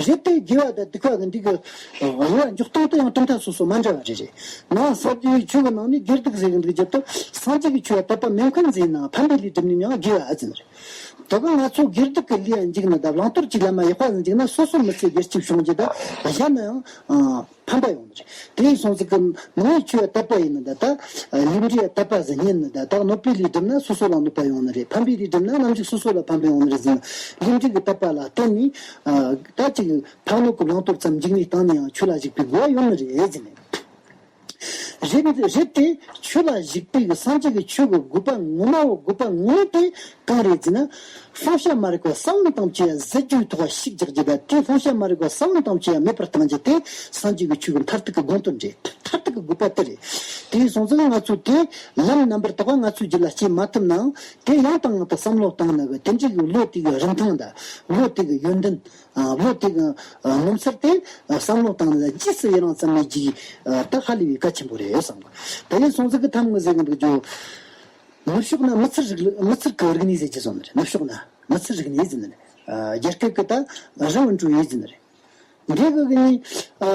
རེད་དེ། དགེ་བ་དང་སྡིག་པ་གི་འདི་གི་དབྱེ་བ་འཇོག་སྟངས་དེ་ཡང་གྲུབ་མཐའ་སོ་སོ་མ་འདྲ་བ་རེ་རེད། ནང་སངས་རྒྱས་ཆོས་ཀྱི་ནང་ནས་དགེ་སྡིག་ཟེར་གི་འདུག་རྒྱུ་དེ། སངས་རྒྱས་ཀྱི་ཆོས་ལ་དད་པ་མེད་མཁན་ཟེར་ན་ཕན་པའི་ལས་སྒྲུབ་ནི་མྱིང་ང་དགེ་བ་ཟེར་ནི་རེད། དེ་ག་ང་ཚོ་དགེ་སྡིག་གི་ལས་འཇུག་ནི་དང་བླང་དོར་གྱི་ལམ་ཡག་པ་ཟིག་འཇུག་ན་སོ་སོ་མི་ཚེ་བདེ་སྐྱིད་བྱུང་རྒྱུ་དང་གཞན་ལ་ཡང་ཕན་པ་ཡོང་ནི་རེད། དེ་ཡིན་སོང་ཙང་གི་ནང་པའི་ཆོས་ལ་དད་པ་ཡིན་ནི་དང་། ད་ལས་འབྲས་ལ་དད་པ་ཟིག་ཡིན་ནི་དང་། ད་གནོད་པའི་ལས་སྒྲུབ་ན་སོ་སོ་ལ་གནོད་པ་ཡོང་ནི་རེད། ཕན་པའི་ལས་སྒྲུབ་ན་རྣམ་འཇིག་སོ་སོ་ལ་ཕན་པ་ཡོང་ནི་རེད་ཟེར་ན། ལས་འབྲས་ཀྱི་དད་པ་ལ་བརྟེན་ནས་ད་ཅིག་ཕན་གནོད་ཀྱི་བླང་དོར་ཙམ་འཇུག་ནས་བཏང་ནས་ཡང་ཆོས་ལ་ཞུགས་པའི་དགོས་པ་ཡོད་ནི་རེད་ཟེར་ནས། རེད། རེད་དེ། ཆོས་ལ་ཞུགས་པའི་གི་སངས་རྒྱས་ཀྱི་ཆོས་ཀྱི་དགོས་པ་ངོ་མ་བོ། དགོས་པ་ངོ་མ་དེ་གང་རེད་ཟེར་ན། བསླབ་བྱ་མ་རིག་པ་ས་བོན་དང་བཅས་པ་ཟད་རྒྱུའི་ཐོག་ཤུགས་རྒྱག་རྒྱུ་དང་། དེ་བསླབ་བྱ་མ་རིག་པ་ས་བོན་དང་བཅས་པ་མེད་པར་གཏང་རྒྱུ་དེ་སངས་རྒྱས་ཀྱི་ཆོས་ཀྱི་མཐར་ཐུག་གི་དགོངས་དོན་རེད། མཐར་ཐུག་གི་དགོས་པ་དེ་རེད། དེ་ཡིན་སོང་ཙང་ང་ཚོས་དེ་ལམ་རྣམ་པར་དག་པ་ང་ཚོའི་རྒྱུད་ལ་སྐྱེ་མ་ཐུབ་ནའང་། དེ་ཡང་དང་ཡང་དུ་བསམ་བློ་བཏང་ན་གི་དེ་འདྲའི་གི་བློ་དེ་གི་རིན་ཐང་དང་། བློ་དེ་གི་ཡོན་ཏན། ཨ། བློ་དེ་གི་ཨ་ངོ་མཚར་དེ་ཨ་བསམ་བློ་བཏང་ནས་རྗེས་སུ་ཡི་རང་ཙམ་མེད་ཀྱི་ཨ་ད་ཧ་ལས་པའི་གལ་ཆེན་པོ་རེད་བསམ་གི། དེ་ཡིན་སོང་ཙང་གི་ཐམ་ངོས་ཟེར་གི་འདུག་རྒྱུ། ནུབ་ཕྱོགས་ན་མི་ཚེར་རིག་མི་ཚེར་གི་རིག་གནས་ཟེར་གྱི་བཟོ་ནི་རེད། ནུབ་ཕྱོགས་ན་མི་ཚེར་རིག་གནས་ཟེར་ནི་རེད། ཨ་རྒྱ་སྐད་གི་ད་རི་ཝུན་ཀྲུའུ་ཡི་ཟེར་ནི་རེད། འདི་གི་གི་ནི་ཨ་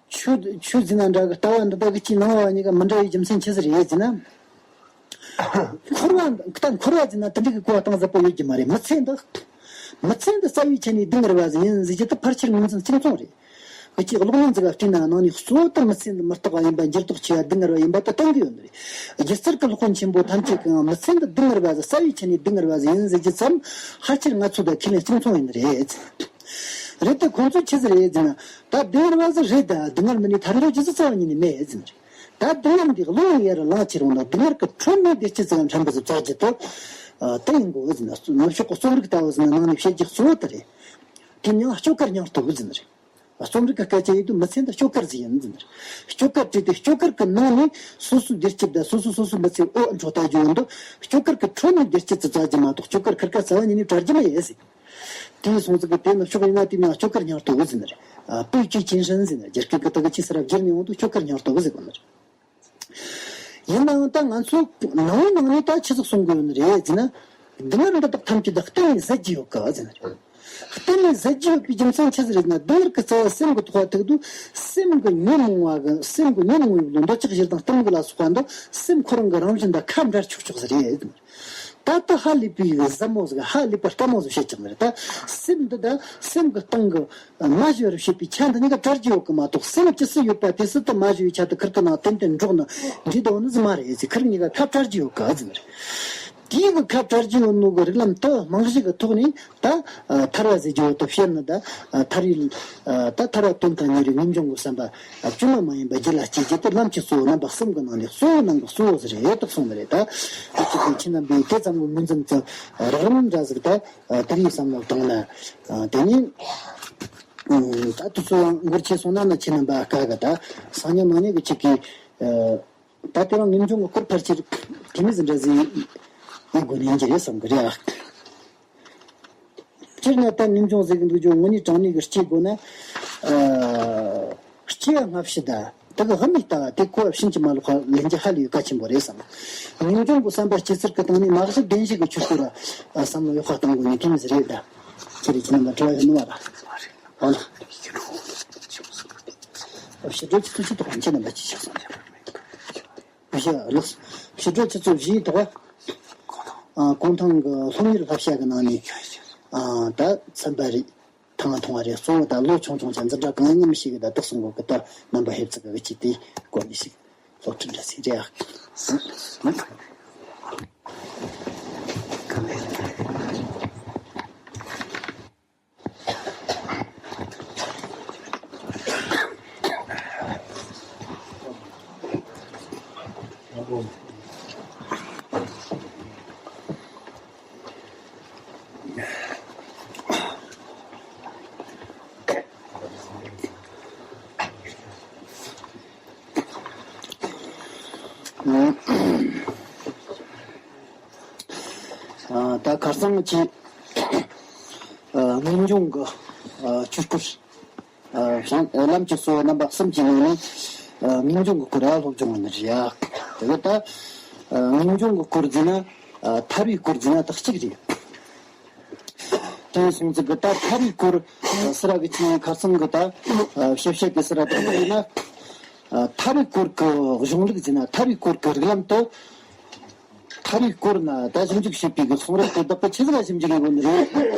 ཆོས་ཆོས་ཟེར་ན་འདྲ་གི། ལྟ་བ་འདི་དག་གི་ཅིག་ནང་བ་གཉིས་ཀ་མི་འདྲ་བའི་རྒྱུ་མཚན་ཆི་ཟིག་རེད་ཟེར་ན། འཁོར་བ་ད་འཁོར་བ་ཟེར་ན་དེ་འདྲ་གི་གོ་བ་གཏོང་ཟབ་པོ་ཡོད་ཀྱི་མ་རེད། མི་ཚེ་འདི། མི་ཚེ་འདི་རྩ་བའི་ཆ་ནས་སྡུག་བསྔལ་བ་ཟིག་ཡིན་ཟེར་རྒྱུ་དེ་ཕལ་ཆེར་ངོས་འཛིན་གཅིག་མཚུངས་རེད། འུ་ཅག་གློག་བརྙན་ཟིག་ག་བལྟས་ན་ནང་ནས་གཙོ་བོ་དེ་མི་ཚེ་འདི་མི་རྟག་པ་ཡིན་པ། འགྱུར་ལྡོག་ཆེ་བ་སྡུག་བསྔལ་བ་ཡིན་པ་དེ་སྟོན་གི་ཡོད་ནི་རེད། སྒྱུ་རྩལ་གྱི་སློབ་དཔོན་ཆེན་པོ་ཐམས་ཅད་ཀྱིས་མི་ཚེ་འདི་སྡུག་བསྔལ་བ་ཟིག་རྩ་བའི་ཆ་ནས་སྡུག་བསྔལ་བ་ཟིག་ཡིན་ཟེར་རྒྱུ་ཙམ་ཕལ་ཆེར་ང་ཚོ་དང་ཁས་ལེན་གཅིག་མཚུངས་ཡིན་ནི་རེད། རེད་དེ། ཁོང་ཚོས་ཆི་ཟིག་རེད་ཟེར་ན། ད་སྡུག་བསྔལ་བ་ཟིག་རེད་ད། སྡུག་བསྔལ་མིན་ནས་ཐར་འདོད་རྒྱུ་ཟིག་རྩ་བ་ཉིད་ནས་མེད་ཟེར་ནི་རེད། ད་སྡུག་བསྔལ་འདི་བློ་ཡར་ལངས་ཁྱེར་འོང་ན། སྡུག་བསྔལ་གྱི་ཁྲོད་ནས་བདེ་སྐྱིད་ཟིག་འཕྲིན་པ་ཟིག་བཙལ་རྒྱུ་དེ་ཨ་དེ་ཡིན་དགོས་ཟེར་ན། ནུབ་ཕྱོགས་ཀྱི་རྩོམ་རིག་ལྟ་བུ་ཟིག་ནང་ནས་བཤད་རྒྱུ་གཙོ་བོ་དེ་རེད། དེ་མྱིང་ལ་སྐྱོ་གར་སྙིང་སྟོབས་ཟེར་ནི་རེད། རྩོམ་རིག་གི་སྐད་ཆ་ཡིན་དུས་མི་ཚེ་འདི་སྐྱོ་གར་ཟིག་ཡིན་ཟེར་ནི་རེད། སྐྱོ་གར་བྲིས་ཏེ་སྐྱོ་གར་གྱི་ནང་ནས་སོ་སོའི་བདེ་སྐྱིད་དང་སོ་སོ་སོ་སོའི་མི་ཚེ་འོ་འཕྲོ་ལྟ་རྒྱུ་བོ་འདི། སྐྱོ་གར་གྱི་ཁྲོད་ནས་བདེ་སྐྱིད་ཟིག་བཙལ་རྒྱུ་མ་གཏོགས་སྐྱོ་གར་ཁེར་ཁ་རྩ་བ་ཉིད་ནས་བྲལ་རྒྱུ་མ་ཡིན་ཟེར། དེ་སོང་ཙང་གི་དེ་ནི་ཕྱོགས་ཡིན་ན་དེ་མིང་སྐྱོ་གར་སྙིང་སྟོབས་ཟེར་ནི་རེད། ཨ། 悲剧精神ཟེར་ནི། རྒྱ་སྐད་ཀྱི་དག་གི་ཆི་ཟེར་བསྒྱུར་ནས་འོང་དུས་སྐྱོ་གར་སྙིང་སྟོབས་ཟེར་གོ་ནི་རེད། ཡིན་ནའང་ད་ང་ཚོ་ནང་ནང་ནས་ད་ཆི་ཟིག་གསུང་གི་ཡོད་ནི་རེད་ཟེར་ན། སྡུག་བསྔལ་འདི་དག་ཐམས་ཅད་ད་གཏན་ནས་ཟད་རྒྱུ་ཡོད་གི་ཟེར་ནི་རེད། གཏན་ནས་ཟད་རྒྱུ་ཡོད་པའི་རྒྱུ་མཚན་ཆི་ཟིག་རེད་ན། སྡུག་བསྔལ་གྱི་རྩ་བ་སེམས་ཀྱི་ཐོག་ཐུག་དུས་སེམས་ཀྱི་ཉོན་མོངས་པ་གི། སེམས་ཀྱི་ཉོན་མོངས་པའི་བློ། འདོད་ཆགས་ཞེ་སྡང་གཏི་མུག་ལ་སོགས་པ་འདི་སེམས་ཁོ་རང་གི་རང་བཞིན་དང་ཁ་འབྲལ་ཆོག་ཆོག་ཟིག་རེད། ད་ལྟ་ཧ་ལས་པའི་ཟབ་མོ་ཟིག་ཧ་ལས་པ་ལྟ་མོ་ཟིག་བཤད་ཀྱང་རེད། ད་སེམས་འདི་ད་སེམས་ཀྱི་སྟེང་གི་མ་ཞི་བར་བྱེད་པའི་ཆ་འདི་གཉིས་ཀ་བྲལ་རྒྱུ་ཡོད་གི་མ་གཏོགས། སེམས་ཇི་སྲིད་ཡོད་པ་དེ་སྲིད་དུ་མ་ཞི་བའི་ཆ་དེ་ཁུར་དུ་ནང་ཏན་ཏན་འགྲོགས་ནི་འདྲེས་དོ་ནི་ཟིག་མ་རེད་ཟེར། ཁུར་གཉིས་ཀ་ཁ་བྲལ་རྒྱུ་ཡོད་གི་ཟེར་ནི་རེད། དེའི་གི་ཁ་བྲལ་གྱི་ཡོད་ནོ་གི་རིགས་ལམ་དུ་རྨང་གཞི་གི་ཐོག་ནས་ད་ཐར་བ་ཟེར་རྒྱུ་དེ་བཤད་ན། ད་ཐར་བའི་ད་ཐར་བ་དོན་དང་ཉེ་རིང་ངེས་འབྱུང་གི་བསམ་པ་བཅོས་མ་མ་ཡིན་པ་རྒྱུད་ལ་སྐྱེ་རྒྱུ་དེ་ལམ་གྱི་གཙོ་བོ་རྣམ་པ་གསུམ་གི་ནང་ནས་གཙོ་བོ་ནང་གི་གཙོ་བོ་ཟིག་རེད་དེ་གསུངས་ནི་རེད། ད་དེ་ཅི་ཕན་ཁྱེད་རྣམ་པས་དེ་ཙམ་གྱི་ངོས་འཛིན་གྱི་རགས་རིམ་འདྲ་ཟིག་ད་དེ་རིགས་བསམ་བློ་བཏང་ན། དེ་ནས་ད་དུས་ཚོད་འགོར་ཆེ་སོང་ན་ན་ཁྱེད་རྣམ་པ་དཀའ་གི། ད་སང་ཉིན་གནངས་ཉིན་གི་ཅིག་གི་ད་དེ་རིང་ངེས་འབྱུང་གི་སྐོར་ཕལ་ཆེར་དེ་མོ་ཟིག་འདྲ་ཟིག་ཡིན་དགོས་ནི་ཡིན་གྱི་རེད་བསམ་གི་རེད་ཨ། སྤྱིར་ན་ད་ངེས་འབྱུང་ཟེར་གི་འདུག་རྒྱུ་དངོས་གནས་དྲང་གནས་ཀྱི་སྐྱེ་དགོས་ན། ཨ། སྐྱེ་བ་སྔ་ཕྱི་ད་དེ་གི་དབུ་མའི་ལྟ་བ་དེ་གོ་བ་ཕྱིན་ཅི་མ་ལོག་པ་ལེན་རྒྱུ་ཧ་ལས་གལ་ཆེན་པོ་རེད་བསམ། ངེས་འབྱུང་གི་བསམ་པ་སྐྱེ་ཚུལ་གྱི་སྟེང་ནས་མ་གཞི་བདེན་བཞི་གི་ཆོས་སྐོར་ལ་བསམ་བློ་ཡག་པ་གཏོང་དགོས་ནི་དེ་མོ་ཟིག་རེད་ད། ཁྱེད་རེ་ཁྱེད་རྣམ་པ་དྲི་བ་ཡོད་ནི་མ་རེད། ཨོ་ལ། ཕྱི་དྲོ་ཆུ་ཚོད་ཆུ་ཐོག་ཁྱེད་རྣམ་པ་ཅི་ཆགས་སོང་། བཞི་ལགས། ཕྱི་དྲོ་ཆུ་ཚོད་བཞིའི་ཐོག་ཨ། གུང་ཐང་གི་སློབ་གཉེར་བསླབ་བྱ་གི་ནང་ནས་ཨ། ད་ཚན་པ་རེ་ཐེངས་ཐུང་བ་རེ་གཙོ་བོ་ད་ལོ་ཆུང་ཆུང་ཅན་འཛིན་གྲྭ་གང་ཡིན་ངམ་ཞིག་གི་ད་དེ་གསུང་གོ་གི། ད་རྣམ་པ་ཕེབས་ཚིག་གི་ཅི་དེ་གོ་ནི་ཞིག་སློབ་ཁྲིད་འདྲ་ཞིག་རེད་ཨ། ད་ཁ་སང་གི་ངེས་འབྱུང་གི་ཆོས་སྐོར། ལམ་གྱི་གཙོ་བོ་རྣམ་པ་གསུམ་གྱི་ནང་ནས་ངེས་འབྱུང་གི་སྐོར་ལ་སློབ་སྦྱོང་ཡོད་ནི་རེད་ཡ། དེ་གི་ད་ངེས་འབྱུང་གི་སྐོར་ཟེར་ན་ཐར་བའི་སྐོར་ཟེར་ན་ད་གཅིག་རེད། དེ་སོང་ཙི་གི་ད་ཐར་བའི་སྐོར་སི་ར་གི་ཆེ་ཁ་སང་གི་ད་ཞིབ་བཤད་གི་སི་ར་དང་པོ་ཡིན་ན། ཐར་བའི་སྐོར་གི་གཞུང་ལུགས་ཟེར་ན་ཐར་བའི་སྐོར་གི་རིགས་ལམ་དུ། ཐར་བའི་སྐོར་ན་ད་ཞིབ་འཇུག་བྱེད་པའི་གི་གསུང་རབ་དེ་དག་གི་ཆི་ཟིག་ལ་ཞིབ་འཇུག་ཡེད་དགོས་ནི་རེད།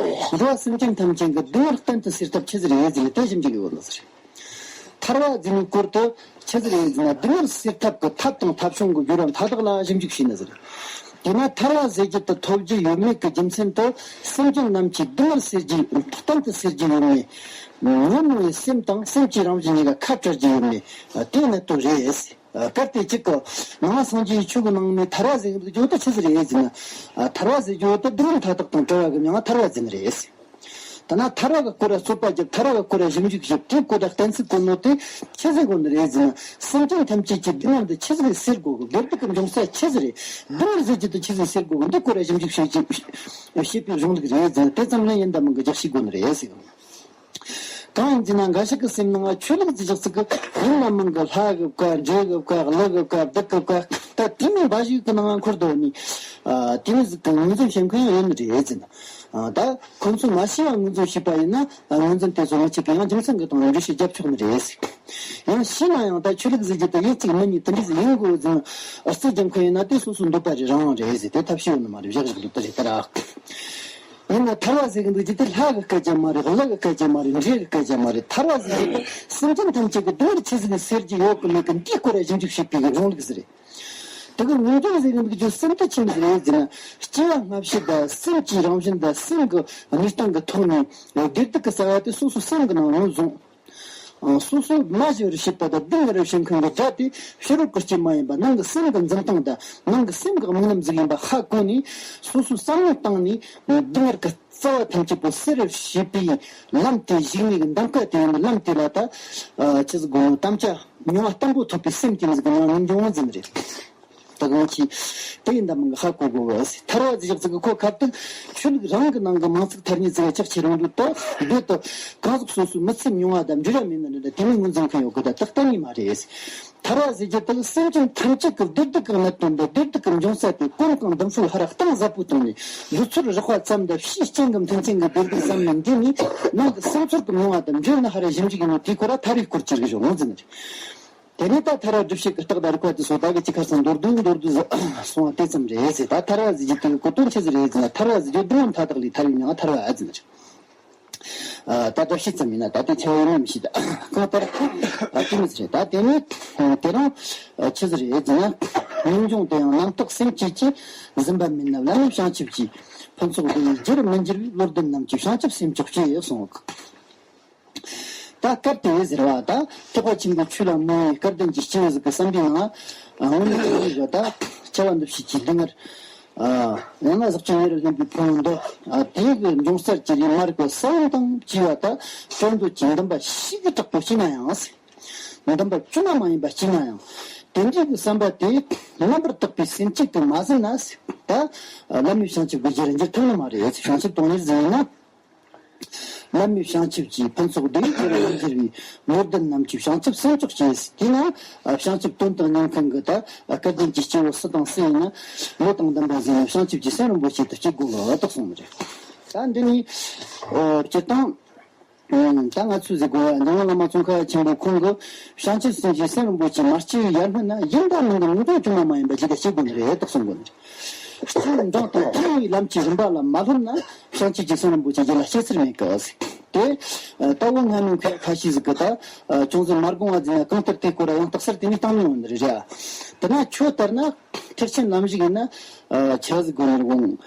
འགྲོ་བ་སེམས་ཅན་ཐམས་ཅད་ཀྱི་སྡུག་བསྔལ་གཏན་དུ་སེལ་ཐབས་ཆི་ཟིག་རེད་ཟེར་ནས་དེ་ཞིབ་འཇུག་ཡེད་དགོས་ནི་ཟེར། ཐར་བ་ཟེར་ནི་སྐོར་དུ་ཆི་ཟིག་རེད་ཟེར་ན་སྡུག་བསྔལ་སེལ་ཐབས་ཀྱི་ཐབས་དང་ཐབས་བྱུང་གི་བརྒྱུད་རིམ་མཐའ་དག་ལ་ཞིབ་འཇུག་བྱས་ནི་ཟེར། དེས་ན་ཐར་བ་ཟེར་རྒྱུ་དེ་ཐོབ་རྒྱུ་ཡོད་མེད་ཀྱི་རྒྱུ་མཚན་དུ་སེམས་ཅན་རྣམས་ཀྱི་སྡུག་བསྔལ་སེལ་རྒྱུ་གཏན་དུ་སེལ་རྒྱུ་ཡོད་མེད། ངོ་མ་བའི་སེམས་དང་སེམས་ཀྱི་རང་བཞིན་གཉིས་ཀ་ཁ་བྲལ་རྒྱུ་ཡོད་མེད་དེ་གནད་དོན་རེད། གལ་ཏེ་གཅིག་གི་ནང་སངས་རྒྱས་ཆོས་ཀྱི་ནང་ནས་ཐར་བ་ཟེར་གྱི་འདུག་རྒྱུ་དེ་ཆི་ཟིག་རེད་ཟེར་ན། ཐར་བ་ཟེར་རྒྱུ་དེ་སྡུག་བསྔལ་མཐའ་དག་དང་བྲལ་བ་གི་མྱིང་ང་ཐར་བ་ཟེར་ནི་རེད། ད་ན་ཐར་བ་གི་སྐོར་ལ་རྩོད་པ་རྒྱབ། ཐར་བ་གི་སྐོར་ལ་ཞིབ་འཇུག་བྱེད། དེའི་གོ་བརྡ་གཏན་ཚིགས་གོ་ནོ་དེ་ཆི་ཟིག་གོ་ནི་རེད་ཟེར་ན། སེམས་ཅན་ཐམས་ཅད་ཀྱི་སྡུག་བསྔལ་འདི་ཆི་ཟིག་སེལ་དགོས་གི། བདེ་སྡུག་གི་འབྱུང་རྩ་ཆི་ཟིག་རེད། སྡུག་བསྔལ་ཟེར་རྒྱུ་དེ་ཆི་ཟིག་སེལ་དགོས་གི། འདི་སྐོར་ལ་ཞིབ་འཇུག་བྱེད་ཀྱི་བྱེད་པའི་གཞུང་ལུགས་རེད་ཟེར་ན། དེ་ཙམ་ལ་ཡིན་ད་མིན་གི་རྒྱག་ཤེས་དགོས་ནི་རེད་ཟེར་གི། གང་ཡིན་ཟེར་ན་འགའ་ཞིག་གི་སེམས་ནང་ཆོས་ལུགས་ཟེར་རྒྱུ་ཟིག་གི་ཡིན་ན་མིན་གི་ལྷ་གི་བཀའ་འདྲེ་གི་བཀའ་ཀླུ་གི་བཀའ་བདུད་གི་བཀའ་ད་དེ་མོ་འབའ་ཞིག་གི་ནང་འཁོར་དོ་ནི། དེ་མོ་ཟིག་གི་ངོས་འཛིན་བྱེད་མཁན་ཡང་ཡོད་ནི་རེད་ཟེར་ན། ད་ཁོ་ཚོ་མ་ཤེས་པ་ངོས་འཛིན་བྱས་པ་ཡིན་ན་ངོས་འཛིན་དེ་ཚོ་ངོ་ཆེ་གི་ཡང་རྒྱུ་མཚན་གི་སྟེང་ལ་འགྲེལ་བཤད་རྒྱབ་ཆོག་ནི་རེད་ཟེར། ཡང་ཤེས་ན་ཡང་ད་ཆོས་ལུགས་ཟེར་རྒྱུ་དེ་ཡོད་ཅིག་མིན་ནི་དེ་འདྲ་ཟིག་ཡིན་དགོས་ཟེར་ན་རྩིས་རྒྱབ་མཁན་ཡིན་ན་དེ་སོ་སོའི་འདོད་པ་རེ་རང་དབང་རེད་ཟེར། དེ་ཐབས་ཤེས་ཡོད་ནི་མ་རེད། བཞག་བཞག་ལུགས་དེ་རེད་ད་ར། ཡིན་ན་ཐར་བ་ཟེར་གི་འདུག་རྒྱུ་དེ་ལྷ་གི་སྐད་ཆ་མ་རེད། ཀླུ་གི་སྐད་ཆ་མ་རེད། འདྲེ་གི་སྐད་ཆ་མ་རེད། ཐར་བ་ཟེར་གི་འདུག་སེམས་ཅན་ཐམས་ཅད་ཀྱི་སྡུག་བསྔལ་ཆི་ཟིག་གིས་སེལ་རྒྱུ་ཡོད་གི་མེད་གི་འདིའི་སྐོར་ལ་ཞིབ་འཇུག་བྱེད་པའི་གི་གཞུང་ལུགས་ཟིག་རེད། དེ་གི་ངེས་འབྱུང་ཟེར་གི་འདུག་རྒྱུ་སེམས་དེ་ཆི་ཟིག་རེད་ཟེར་ན། སྐྱེ་བ་སྔ་ཕྱི་དང་སེམས་ཀྱི་རང་བཞིན་དང་སེམས་ཀྱི་གནས་སྟངས་ཀྱི་ཐོག་ནས་བདེ་སྡུག་གི་གསལ་བ་དེ་སོ་སོ་སེམས་ཀྱི་ནང་ངོས་བཟུང་། སོ་སོ་མ་ཞི་བར་བྱེད་པ་དང་སྡུག་བསྔལ་བར་བྱེད་མཁན་གྱི་དགྲ་དེ་ཕྱི་རོལ་གྱི་རྐྱེན་མ་ཡིན་པ་ནང་གི་སེམས་ཀྱི་འཛིན་སྟངས་དང་ནང་གི་སེམས་ཀྱི་དམིགས་རྣམ་ཟིག་ཡིན་པ་ཧ་གོ་ནས་སོ་སོའི་བསམ་བློ་བཏང་ནས་སྡུག་བསྔལ་གྱི་རྩ་བ་ཐམས་ཅད་པོ་སེལ་བར་བྱེད་པའི་ལམ་དེ་ཞུགས་ནས་གདམ་ག་དེ་ཡིན། ལམ་དེ་ལ་ད་ཆི་ཟིག་དགོས་ནོ་དམ་བཅའ་མྱོང་བ་བརྟན་པོ་ཐོབ་པའི་སེམས་ཀྱི་མི་ཟིག་གི་ནང་ངེས་འབྱུང་བ་འཛིན་རེད། ད་གང་ཅི་དེ་ཡིན་ད་མིན་གི་ཧ་གོ་དགོས་གི། ཐར་བ་ཟེར་ཅིག་ཟིག་གི་ཁོ་ཁ་ཐུག་ཆོས་ལུགས་རང་གི་ནང་གི་མིང་ཚིག་ཐ་སྙད་ཟིག་ལ་ཆགས་ཆེ་རུང་དུ་ད་རྦད་དུ་གང་ཟག་སོ་སོའི་མི་ཚེ་མྱོང་བ་དང་འབྲེལ་བ་མེད་ནི་རེད། ད་དེ་མིན་ངོས་འཛིན་མཁན་ཡོད་གི། ད་ཏག་ཏག་ནི་མ་རེད། ཐར་བ་ཟེར་རྒྱུ་དག་སེམས་ཅན་ཐམས་ཅད་ཀྱི་བདེ་སྡུག་གི་གནད་དོན་དང་བདེ་སྡུག་གི་འབྱུང་རྩ་དེ་ཀུན་གང་འདི་ཚོ་ཧ་ར་གཏིང་ཟབ་པོ་བཏང་ནས་འདི་ཚོར་རགས་པ་ཙམ་དང་ཕྱིའི་རྐྱེན་གྱི་མཐུན་རྐྱེན་གྱི་བདེ་སྡུག་ཙམ་ལ་འདི་ནི་ནང་གི་སེམས་ཚོར་གྱི་མྱོང་བ་དང་འབྲེལ་ནས་ཧ་ར་ཞིབ་འཇུག་ཡིན་ནོ་དེའི་སྐོར་ལ་ཐར་བའི་སྐོར་གྱི་རིགས་ཤིག་ངོས་འཛིན་རེད། དེ་ནས་ད་ཐར་བ་སྒྲུབ་བྱེད་ཀྱི་རྟགས་དང་རིགས་པ་དེ་སོགས་ད་གི་ཅི་ཁ་སང་མདོར་བསྡུས་མདོར་བསྡུས་སུ་སོང་བ་དེ་ཙམ་རེད་ཟེར། ད་ཐར་བ་ཟེར་རྒྱུ་དེ་གི་གོ་དོན་ཆི་ཟིག་རེད་ཟེར་ན། ཐར་བ་ཟེར་རྒྱུ་སྡུག་བསྔལ་མཐའ་དག་ལས་ཐར་བའི་མྱིང་ང་ཐར་བ་ཨ་ཟེར་ནི་རེད། ཨ་ད་བརྡ་ཤེས་ཙམ་ཡིན་ན་ད་དེ་ཆེ་བ་ཡིན་ན་མི་ཤེས། ད་གང་ལྟར་ཨ་དེ་མི་ཟེར། ད་དེ་ནས་དེ་རང་ཆི་ཟིག་རེད་ཟེར་ན། ངེས་འབྱུང་དུ་ཡང་རྣམ་རྟོག་སེམས་བསྐྱེད་ཀྱིས་ཟིན་པ་མིན་ན། བླ་མེད་བྱང་ཆུབ་ཀྱི་ཕུན་ཚོགས་འདི་ཡིས་རྒྱུར་མི་འགྱུར་བའི། བློ་ལྡན་རྣམས་ཀྱི་བྱང་ཆུབ་སེམས་མཆོག་སྐྱེ་གསུངས། ད་སྐབས་དེ་ཟེར་བ་ད་ཐེག་པ་ཆེན་པོའི་ཆོས་ལ་མོས་པའི་སྐལ་ལྡན་གྱི་སྐྱེ་བོ་ཟིག་གི་བསམ་པའི་ནང་། ཨ། སྔོན་མ་ཡིན་པ་ད་བྱ་བ་འདི་ཕྱིའི་སྡུག་བསྔལ། ཨ། ཡང་ན་ཟག་བཅས་ཉེ་རུ་ལེན་པའི་ཕུང་པོ་འདི། ཨ། དེ་གི་འབྱུང་རྩར་གྱུར་པའི་མར་གྱི་ས་བོན་དང་བཅས་པ་ད་བཅོམ་འདོད་ཀྱི་འདུན་པ་ཤིན་ཏུ་དྲག་པོ་སྐྱེས་ན་ཡང་། འདུན་པ་བཅོས་མ་མ་ཡིན་པ་སྐྱེས་ན་ཡང་། དེ་འདྲའི་གི་བསམ་པ་དེ་རྣམ་པར་དག་པའི་སེམས་བསྐྱེད་དུ་མ་ཟིན་ན། ད་བླ་མེད་བྱང་ཆུབ་ཀྱི་རྒྱུར་འགྱུར་ཐུབ་ནི་མ་རེད། བྱང་ཆུབ་དོན་གཉེར་ཟིན་ན། བླ་མེད་བྱང་ཆུབ་ཀྱི་ཕུན་ཚོགས་འདི་ཡིས་རྒྱུར་མི་འགྱུར་བའི། བློ་ལྡན་རྣམས་ཀྱི་བྱང་ཆུབ་སེམས་མཆོག་སྐྱེ། དེས་ན་བྱང་ཆུབ་དོན་དུ་གཉེར་མཁན་གྱི་ད་སྐལ་ལྡན་གྱི་སྐྱེ་བོ་སུ་དང་སུ་ཡིན་ན། བློ་དང་ལྡན་པ་ཟིན་ན་བྱང་ཆུབ་ཀྱི་སེམས་རིན་པོ་ཆེ་དེ་སྐྱེ་དགོས་ལ་རྟགས་སོང་ནི་རེད། ད་འདི་ནི་སྤྱིར་བཏང་། ད་ང་ཚོས་ཟེར་དགོས་པ་འཇམ་དབྱངས་བླ་མ་ཙོང་ཁ་པ་ཆེན་པོ་ཁོང་གིས་བྱང་ཆུབ་སེམས་ཀྱི་སེམས་རིན་པོ་ཆེ་མ་སྐྱེས་པའི་ཡར་སྔོན་ན་ཡིན་དང་མིན་དང་ངེས་འབྱུང་བཅོས་མ་མ་ཡིན་པ་ཇི་ལྟར་སྐྱེ་དགོས་ནི་རེད་རྟགས་སོང་དགོས་ནི་རེད། སྤྱིར་འབྲིང་དང་ཐུན་མོང་བའི་ལམ་གྱི་རིམ་པ་ལ་མ་སློབ་ན་བྱང་ཆུབ་ཀྱི་སེམས་རིན་པོ་ཆེ་རྒྱུད་ལ་སྐྱེ་ཚུལ་མེད་ཀི། དེ་ལྟ་བུ་སྔ་མོའི་མཁས་ཁ་ཤས་ཟིག་གིས་ད་ཅུང་ཟད་མ་དགོངས་པ་ཟིག་ན་གང་ལྟར་དེ་སྐོར་ཡང་དག་སར་དེ་ནས་བཏང་མྱོང་ནི་རེད། དེ་ན་ཁྱོད་ལྟར་ན་ཐེག་ཆེན་ལམ་ཞུགས་ཡིན་ན་ཆི་ཟིག་དགོས་ནི་རེད།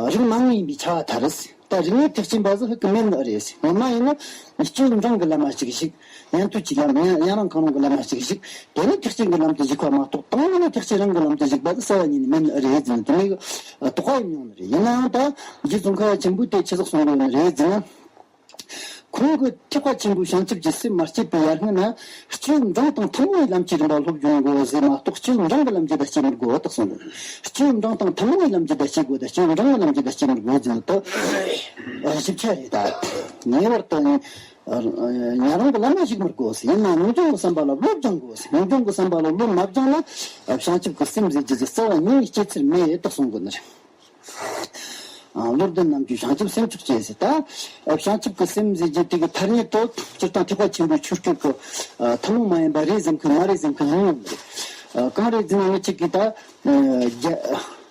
རིགས་མང་ངེས་ཡིན་པའི་ཁྱབ་པ་ཐལ། ད་རིགས་ངེས་ཐེག་ཆེན་པ་ཟིག་ཧུ་གི་མེད་ནི་རེད། ངོ་མ་ཡིན་ན་སྤྱིར་འབྲིང་གི་ལམ་མ་ཞུགས་ཤིག་ཉན་ཐོས་ཀྱི་ལམ། ཡང་ཡང་རང་གང་རུང་གི་ལམ་མ་ཞུགས་ཤིག་དེ་ནི་ཐེག་ཆེན་གྱི་ལམ་དུ་ཞུགས་པ་མ་གཏོགས། དང་པོ་ནས་ཐེག་ཆེན་རང་གི་ལམ་དུ་ཞུགས་པ་ཟིག་རྩ་བ་ཉིད་ནས་མེད་ནི་རེད་ཟེར་ནས་དེ་མོ་གི་དོགས་པ་ཡོད་མྱོང་ནི་རེད། ཡིན་ནའང་ད་རྗེ་ཙོང་ཁ་པ་ཆེན་པོས་དེ་ཆི་ཟིག་གསུངས་ཡོད་ནི་རེད་ཟེར་ན། ཁོང་གིས་ཐེག་པ་ཆེན་པོའི་བྱང་ཆུབ་ཀྱི་སེམས་མ་སྐྱེས་པའི་ཡར་སྔོན་ན། སྤྱིར་འབྲིང་དང་ཐུན་མོང་བའི་ལམ་གྱི་རིམ་པ་སློབ་སྦྱོང་དགོས་ཟེར་མ་གཏོགས། སྤྱིར་འབྲིང་གི་ལམ་གྱི་ད་སྐྱེ་མི་དགོས་རྟགས་སོང་། སྤྱིར་འབྲིང་དང་ཐུན་མོང་བའི་ལམ་གྱི་ད་སྐྱེ་དགོས། ད་སྤྱིར་འབྲིང་གི་ལམ་གྱི་ད་སྐྱེ་མི་དགོས་ཟེར་ནི་ད་ཞིབ་ཆ་རེད། ད་ངེས་པར་དུ་ཉན་རང་གི་ལམ་ལ་ཞུགས་མི་དགོས་ཟེར། ཡིན་ན་ངེས་འབྱུང་གི་བསམ་པ་ལ་བློ་སྦྱང་དགོས་ཟེར། ངེས་འབྱུང་གི་བསམ་པ་ལ་བློ་མ་སྦྱངས་ན་བྱང་ཆུབ་ཀྱི་སེམས་ཟེར་རྒྱུ་ཟིག་རྩ་བ་ཉིད་ནས་སྐྱེ་ཚུལ་མེད་རྟགས་སོང་དགོས་ནི་རེད། ཨ། བློ་ལྡན་རྣམས་ཀྱི་བྱང་ཆུབ་སེམས་མཆོག་སྐྱེ་ཟེར། ད་བྱང་ཆུབ་ཀྱི་སེམས་ཟེར་རྒྱུ་དེ་གི་ཐ་སྙད་དུ་སྤྱིར་བཏང་ཐེག་པ་ཆེན་པོའི་ཆོས་སྐད་ཀྱི་ཨ་ཐུན་མོང་མ་ཡིན་པ་རེད་ཟེར་མཁན་མ་རེད་ཟེར་མཁན་ཡང་ཡོད་རེད། ཨ། གང་རེད་ཟེར་ན་ངེད་ཅག་གིས་ད་ཨ་རྒྱ་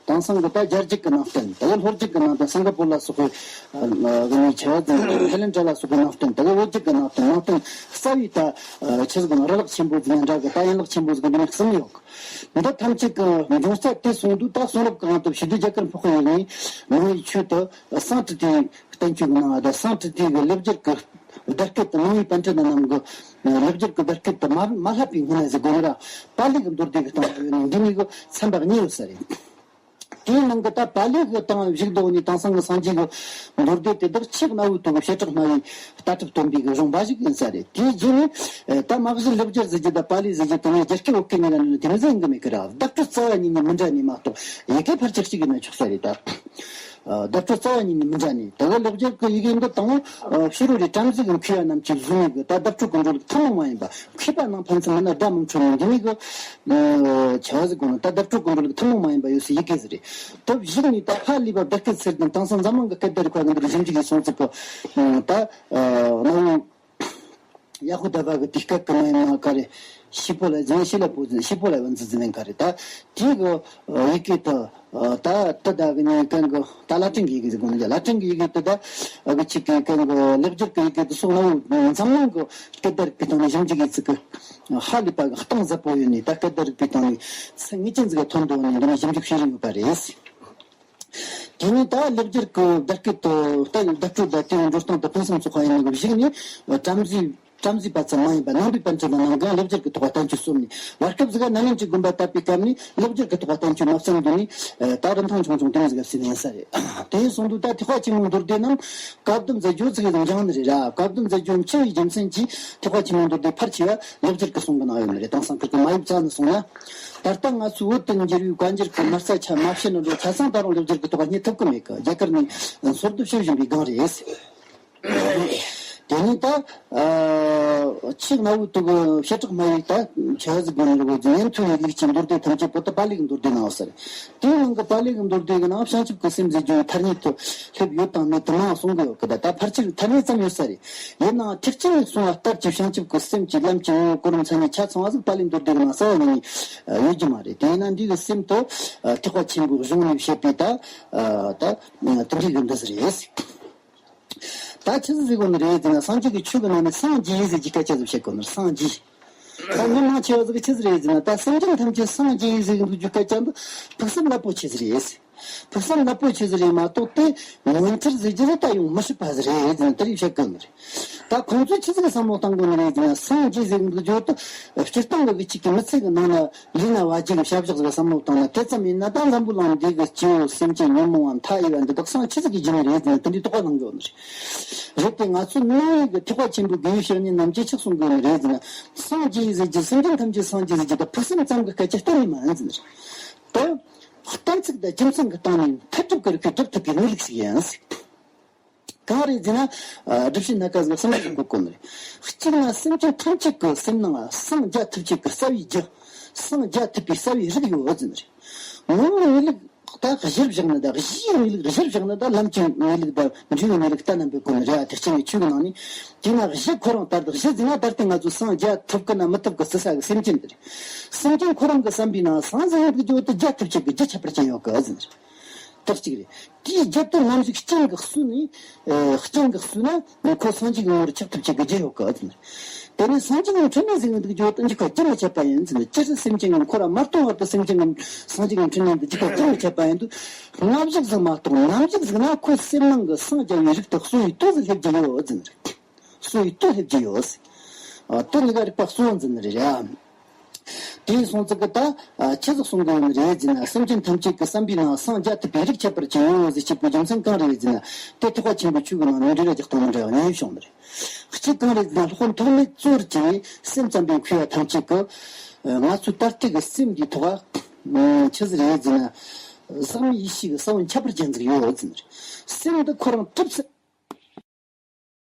དེང་སང་གི་ད་རྒྱ་རྒྱུད་ཀྱི་ནང་བསྟན། ད་ལྷོ་རྒྱུད་ཀྱི་ནང་བསྟན། སིང་ག་པོར་ལ་སོགས་པའི་ཨ་གི་ནི་ཆེ་བ་ཙམ། ཐའི་ལེན་ཌ་ལ་སོགས་པའི་ནང་བསྟན། ད་གི་བོད་རྒྱུད་ཀྱི་ནང་བསྟན། ནང་བསྟན་རྩ་བའི་ད་ཨ་ཆི་ཟིག་ན་རི་ལག་ཆེན་པོ་ཟིག་ཡང་འདྲ་གི། ད་ཡན་ལག་ཆེན་པོ་ཟིག་གི་འདི་ནས་གསུམ་ཡོད་གི། འདི་ཐམས་ཅད་ཀྱི་འབྱུང་རྩ་དེ་གསུངས་དུས། ད་གསུང་རབ་གང་དུ་ཞུ་དུས་རྒྱ་གར་འཕགས་པའི་ཡུལ་ནས་ནང་པའི་ཆོས་དེ་སཾ་ཀྲི་ཏའི་བསྟན་བཅོས་ཀྱི་ནང་། ད་སཾ་ཀྲི་ཏའི་གི་ལེགས་སྦྱར་གྱི་བརྡ་སྐད་དེ་ནང་པའི་པཎ་ཌི་ཏ་རྣམས་ཀྱི་ལེགས་སྦྱར་གྱི་བརྡ་སྐད་དེ་མ་མ་བསླབས་པའི་སྔོན་ན་ཟེར་དགོས་ན་ར། པཱ་ལི་གི་མདོ་སྡེ་གི་སྟེང་ལ་ཡོད་ནི་འདི་གཉིས་ཀྱི་ཚན་པ་གཉིས་ཡོད་ས་རེད། དེའི་ནང་གི་ད་པཱ་ལི་གི་སྟེང་བཞུགས་དོ་ནི་དེང་སང་གི་སངས་རྒྱས་ཀྱི་མདོ་སྡེ་དེ་དག་ཆེས་གནའ་བོའི་ཐོག་གི་བྱེ་བྲག་སྨྲ་བའི་ལྟ་གྲུབ་སྟོན་པའི་གི་གཞུང་འབའ་ཞིག་ཡིན་ས་རེད། དེའི་རྗེས་ནས་ད་མ་གཞི་ལེགས་སྦྱར་ཟེར་རྒྱུ་དང་པཱ་ལི་ཟེར་རྒྱུ་དེ་ནི་རྒྱ་སྐད་བོད་སྐད་གཉིས་ཀ་ནི་དེ་མོ་ཟིག་ཡིན་གི་མེད་གི་ར། བརྡ་སྤྲོད་རྩ་བ་ཉིད་ནས་མི་འདྲ་ནི་མ་གཏོགས་ཡི་གེ་ཕལ་ཆེར་གཅིག་ཡིན་ན་ཆོག་ས་རེད་ད། བརྡ་སྤྲོད་རྩ་བ་ཉིད་ནས་མི་འདྲ་ནི། དེ་གི་ལེགས་སྦྱར་གི་ཡི་གེ་འདི་དང་པོ་ཕྱི་རོལ་རི་བྲམ་ཟེ་གི་མཁས་པ་རྣམས་ཀྱིས་བཟུང་བའི་གི་ད་བརྡ་སྤྲོད་ཀྱི་འགྲོ་ལུགས་ཐུན་མོང་མ་ཡིན་པ། མཁས་པ་རྣམས་ཕན་ཚུན་མི་སྣ་སྒྲ་མི་འཕྲོད་ནས་འདི་མོ་གི་ཆ་བ་ཟིག་གོ་ན། ད་བརྡ་སྤྲོད་ཀྱི་འགྲོ་ལུགས་ཐུན་མོང་མ་ཡིན་པ་ཡོད་སའི་ཡི་གེ་ཟིག་རེད། དེ་བཞག་ནས་ད་ཧ་ལས་པ་བརྡ་སྐད་ཟེར་དང་། དེང་སང་འཛམ་གླིང་གི་སྐད་བརྡ་རིག་པ་གི་འདིར་ཞིབ་འཇུག་གིས་སོང་ཚུལ་གི་ད་ཨ་ནའུ་ཡ་ཧུ་དཱ་བ་གི་དུས་སྐབས་ཀྱི་ནང་ཡིན་ན་ག་རེ། ཤི་པོ་ལ་ཟེར་ན། ཤི་ལ་པོ་ཟེར། ཤི་པོ་ལ་བ་འཛི་ཟེར་ན་ག་རེ། ད་དེ་གི་ཡི་གེ་དེ་ད་ད་ད་གི་ནི་གང་གི་ད་ལ་ཏིང་གི་ཡི་གེ་ཟེར་གོ་ནི། ལ་ཏིང་གི་ཡི་གེ་དེ་ད་གི་ཆིག་གི་གང་གི་ལེགས་སྦྱར་གི་ཡི་གེ་དེ་སོགས་ནའུ་འཛམ་གླིང་གི་སྐད་བརྡ་རིག་པའི་སྟེང་ནས་ཞིབ་འཇུག་གི་ཚིག་གི་ཧ་ལས་པ་གི་གཏིང་ཟབ་པོ་ཡོད་ནི། ད་སྐད་བརྡ་རིག་པའི་སྟེང་ནས་ཚད་ངེས་ཅན་ཟིག་ག་ཐོན་འདུག་ནི་འདི་ནི་ཞིབ་འཇུག་བྱེད་རིན་ཡོད་པ་རེད། དེ་ནས་ད་ལེགས་སྦྱར་གྱི་བརྡ་སྐད་དུ་ད་བརྡ་སྤྲོད་དང་དེའི་འགྲོ་སྟངས་དང་ཕུན་སུམ་ཚོགས་པ་ཡིན་ནོ་གི་གཞུག་ནས་བྲམ་ཟེ་བྲམ་ཟེ་པ་ཙམ་མ་ཡིན་པ་ནང་པའི་པཎ་ཆེན་རྣམས་ཀྱང་ལེགས་སྦྱར་གྱི་ཐོག་བསྟན་བཅོས་རྩོམ་ནས། བར་སྐབས་ཟིག་ག་ནཱ་ལེནྡྲའི་དགོན་པ་བཏབ་པའི་སྐབས་ནས་ལེགས་སྦྱར་གྱི་ཐོག་བསྟན་བཅོས་མ་བརྩམས་དུས་ནས་ད་རིན་ཐང་ཆུང་ཆུང་དེ་མོ་ཟིག་ག་ཟིན་ཡིན་ས་རེད། དེ་ཡིན་སོང་དུས་ད་ཐེག་པ་ཆེན་པོའི་མདོ་སྡེ་རྣམས་བཀའ་སྡོམ་མཛད་རྒྱུ་ཟིག་གི་འགྱངས་ནི་རེད་ར། བཀའ་སྡོམ་མཛད་རྒྱུ་ཆེ་བའི་རྒྱུ་མཚན་གྱིས་ཐེག་པ་ཆེན་པོའི་མདོ་སྡེ་ཕལ་ཆེ་བ་ལེགས་སྦྱར་གྱི་གསུང་གི་ནང་ཡོད་ནི་རེད། དེང་སང་ཁུར་གི་མ་ཡིག་བཙལ་ནས་སོང་ན། ད་ལྟ་ང་ཚོས་བོད་དུ་འགྱུར་བའི་བཀའ་འགྱུར་གྱི་མ་རྩ་ཆ་མ་བཤད་ནོ་འགྲོ་ཆ་ཚང་ད་རུང་ལེགས་སྦྱར་གྱི་ཐོག་རྙེད་ཐུབ་ཀྱི་མེད་གི། རྒྱ་གར་ནས་སོར་བསྡུ་བྱེད་བཞིན་པའི་སྒང་རེད། དེ་ནས་ད་ཨ་ཆེས་གནའ་བོའི་ཐོག་གི་བྱེ་བྲག་སྨྲ་བའི་ད་ཆ་ཟིག་དགོས་ནི་རེད་གོ། ཉན་ཐོས་ཀྱི་ལུགས་ཀྱི་མདོ་སྡེ་ཐམས་ཅད་པོ་ད་པཱ་ལི་གི་མདོ་སྡེ་ནང་ཡོད་ས་རེད། དེའི་ནང་གི་པཱ་ལི་གི་མདོ་སྡེ་གི་ནང་བྱང་ཆུབ་ཀྱི་སེམས་ཟེར་རྒྱུ་ཐ་སྙད་དུ་སླེབས་ཡོད་དང་མེད་དུ་མ་གསུང་གི་ཡོད་གི། ད་ད་ཕལ་ཆེར་ཐ་སྙད་ཙམ་ཡོད་ས་རེད། ཡིན་ནའང་ཐེག་ཆེན་ནས་གསུངས་པ་ལྟར་གྱི་བྱང་ཆུབ་ཀྱི་སེམས་ཀྱི་ལམ་གྱི་ངོ་བོ་གོ་རིམ་མཚན་ཉིད་ཆ་ཚང་བ་ཟིག་པཱ་ལིའི་མདོ་སྡེ་གི་ནང་རྩ་བ་ཉིད་ནས་ཡོད་རྒྱུ་མ་རེད། དེས་ན་འདི་གི་སེམས་དེ་ཐེག་པ་ཆེན་པོའི་གཞུང་ནས་བཤད་པའི་ད་ད་དེ་འདྲའི་གི་འདི་ཟིག་རེད། ད་ཆི་ཟིག་ཟེར་གོ་ནི་རེད་ཟེར་ན། སངས་རྒྱས་ཀྱི་ཆོས་ཀྱི་ནང་ནས་སངས་རྒྱས་ཟེར་གྱི་སྐད་ཆ་ཟིག་བཤད་གོ་ནི་རེད། སངས་རྒྱས། ད་མི་མང་ཆེ་བ་ཟིག་གིས་ཆི་ཟིག་རེད་ཟེར་ན། ད་སེམས་ཅན་ཐམས་ཅད་སངས་རྒྱས་ཟེར་གི་འདུག་རྒྱུ་སྐད་ཆ་འདི་ཕུགས་བསམ་རླབས་པོ་ཆེ་ཟིག་རེད། ཕུགས་བསམ་རླབས་པོ་ཆེ་ཟིག་རེད་མ་གཏོགས་དེ་མངོན་མཐར་ཟེར་རྒྱུ་ལ་ད་ཡོང་མི་སྲིད་པ་ཟིག་རེད་ཟེར་ན་དེ་རིགས་བཤད་གི་མི་རེད། ད་ཁོང་ཚོས་ཆི་ཟིག་བསམ་བློ་བཏང་དགོས་ནི་རེད་ཟེར་ན། སངས་རྒྱས་ཟེར་གི་འདུག་རྒྱུ་དེ་སྤྱིར་བཏང་གི་གི་གཅིག་གི་མི་ཚེ་གི་ནང་ན་ལུས་ན་བ་རྒྱུ་གི་བྱ་བཞག་ཟིག་བསམ་བློ་བཏང་ན། དེ་ཙམ་ཡིན་ན་ད་འཛམ་བུ་གླིང་འདི་གི་སྐྱེ་བོ་སེམས་ཅན་ཉོན་མོངས་པ་མཐའ་ཡས་པ་འདི་དག་སངས་ཆི་ཟིག་གིས་རྒྱུ་ནི་རེད་ཟེར་ན་དེ་འདྲའི་དོགས་པ་ལངས་གི་ཡོད་ནི་རེད། རེད་དེ། ང་ཚོ་ནང་བའི་གི་ཐེག་པ་ཆེན་པོའི་དགེ་བའི་བཤེས་གཉེན་རྣམས་ཀྱིས་ཆི་གསུང་གི་ཡོད་ནི་རེད་ཟེར་ན། སངས་རྒྱས་ཟེར་རྒྱུ། སེམས་ཅན་ཐམས་ཅད་སངས་རྒྱས་ཟེར་རྒྱུ་དེ་ཕུགས་བསམ་ཙམ་གྱི་སྐད་ཆ་གཏན་ནས་མ་ཡིན་ཟེར་ནི་རེད། དེ་གཏན་ཚིགས་དང་རྒྱུ་མཚན་གྱི་སྟེང་ནས་མཐར་ཐུག་གི་རིགས་པས་སྒྲུབ་ཐུབ་པའི་ངེས་ལུགས་ཤིག་ཡིན་ཟེར། གང་རེད་ཟེར་ན། ཨ། སྒྲུབ་བྱེད་སྣ་ཁ་ཟིག་གསུམ་ཞིག་འགོད་དགོས་ནི་རེད། གཅིག་ན་སེམས་ཅན་ཐམས་ཅད་ཀྱི་སེམས་ནང་ལ་སངས་རྒྱ་ཐུབ་བྱེད་ཀྱི་རྩ་བའི་རྒྱུ། སངས་རྒྱ་ཐུབ་པའི་རྩ་བའི་རིགས་ཡོད་ཟེར་ནི་རེད། ངོ་བོའི་ངེས་ལུགས་ད་གཞིར་བཞག་ནི་དང་། གཞིའི་ངེས་ལུགས་གཞིར་བཞག་ནི་དང་། ལམ་གྱི་ངེས་ལུགས་དང་འབྲས་བུའི་ངེས་ལུགས་ལྟ་ན་འབེབས་དགོས་ནི་རེད། ཨ། ཐེག་ཆེན་གྱི་ཆོས་ཀྱི་ནང་ནས། དེས་ན་གཞི་ཁོ་རང་ལྟར་དུ། གཞི་ཟེར་ན་ད་ལྟ་ང་ཚོ་སངས་རྒྱ་ཐུབ་ཀི་ན་མི་ཐུབ་ཀི་བརྩི་ས་གི་སེམས་ཅན་དེ་རེད། སེམས་ཅན་ཁོ་རང་གི་བསམ་པའི་ནང་སངས་ཟིན་ཡོད་གི་རྒྱུ་དེ་རྒྱ་ཐུབ་བྱེད་ཀྱི་རྒྱུ་ཁྱད་པར་ཅན་ཡོད་གི་ཟེར་ནི་རེད། དེ་གཅིག་རེད། དེའི་རྒྱུ་དེ་ནམ་ཞིག་རྐྱེན་གྱིས་གསོས་ནས། ཨེ། རྐྱེན་གྱིས་གསོས་ན་ཁོ་སངས་རྒྱས་ཀྱི་ངོ་བོར་ཆགས་ཐུབ་བྱེད་ཀྱི་རྒྱུ་ཡོད་གི་ཟེར་ནི་རེད། དེ་ནས་སངས་རྒྱས་ཀྱི་འཕྲིན་ལས་ཟེར་གི་འདུག་རྒྱུ་དེ་འཇིག་པ་རྒྱུན་མི་འཆད་པ་ཡིན་ཟེར་ནི། སྤྱིར་སེམས་ཅན་གྱི། འཁོར་བ་མ་སྟོངས་བར་དུ་སེམས་ཅན་གྱི། སངས་རྒྱས་ཀྱི་འཕྲིན་ལས་འདི་འཇིག་པ་རྒྱུན་མི་འཆད་པ་ཡིན་དུས། སྔ་གཞུག་ཟིག་མ་གཏོགས་ནམ་ཞིག་ཟིག་ན་ཁོ་སེམས་ནང་གི་སངས་རྒྱ་བའི་རིགས་དེ་གསོ་བའི་དུས་ཟིག་སླེབས་ཀྱི་ཡོད་ཟེར་ནི་རེད། གསོ་བའི་དུས་སླེབས་ཀྱི་ཡོད་ཟེར། ཨ། དེ་གཉིས་ཀ་རིགས་པ་གསུམ་ཟེར་ནི་རེད་ཡ། དེ་སོང་ཙི་གི་ད། ཨ། ཆི་ཟིག་གསུང་གི་ཡོད་ནི་རེད་ཟེར་ན། སེམས་ཅན་ཐམས་ཅད་ཀྱི་བསམ་པའི་ནང་སངས་རྒྱ་ཐུབ་པའི་རིགས་ཁྱད་པར་ཅན་ཡོད་ཟེར་བྱེད་པའི་རྒྱུ་མཚན་གང་རེད་ཟེར་ན། དེ་ཐེག་པ་ཆེན་པོའི་ཆོས་ཀྱི་ནང་ནས་འགྲེལ་བ་རྒྱག་སྟངས་མི་འདྲ་བ་གཉིས་བྱུང་ནི་རེད། གཅིག་གང་རེད་ཟེར་ན། སློབ་དཔོན་ཐོགས་མེད་གཙོ་བོར་གྱུར་པའི་སེམས་ཙམ་པས་མཁས་པ་ཐམས་ཅད་ཀྱིས། ཨ། ང་ཚོའི་ད་ལྟའི་གི་སེམས་འདིའི་ཐོག་ཨ། ཆི་ཟིག་རེད་ཟེར་ན། ཟག་མེད་ཡེ་ཤེས་ཀྱི་ས་བོན་ཁྱད་པར་ཅན་ཟིག་ཡོད་ཟེར་ནི་རེད། སེམས་འདི་ཁོ་རང་གྲུབ་ཚུལ།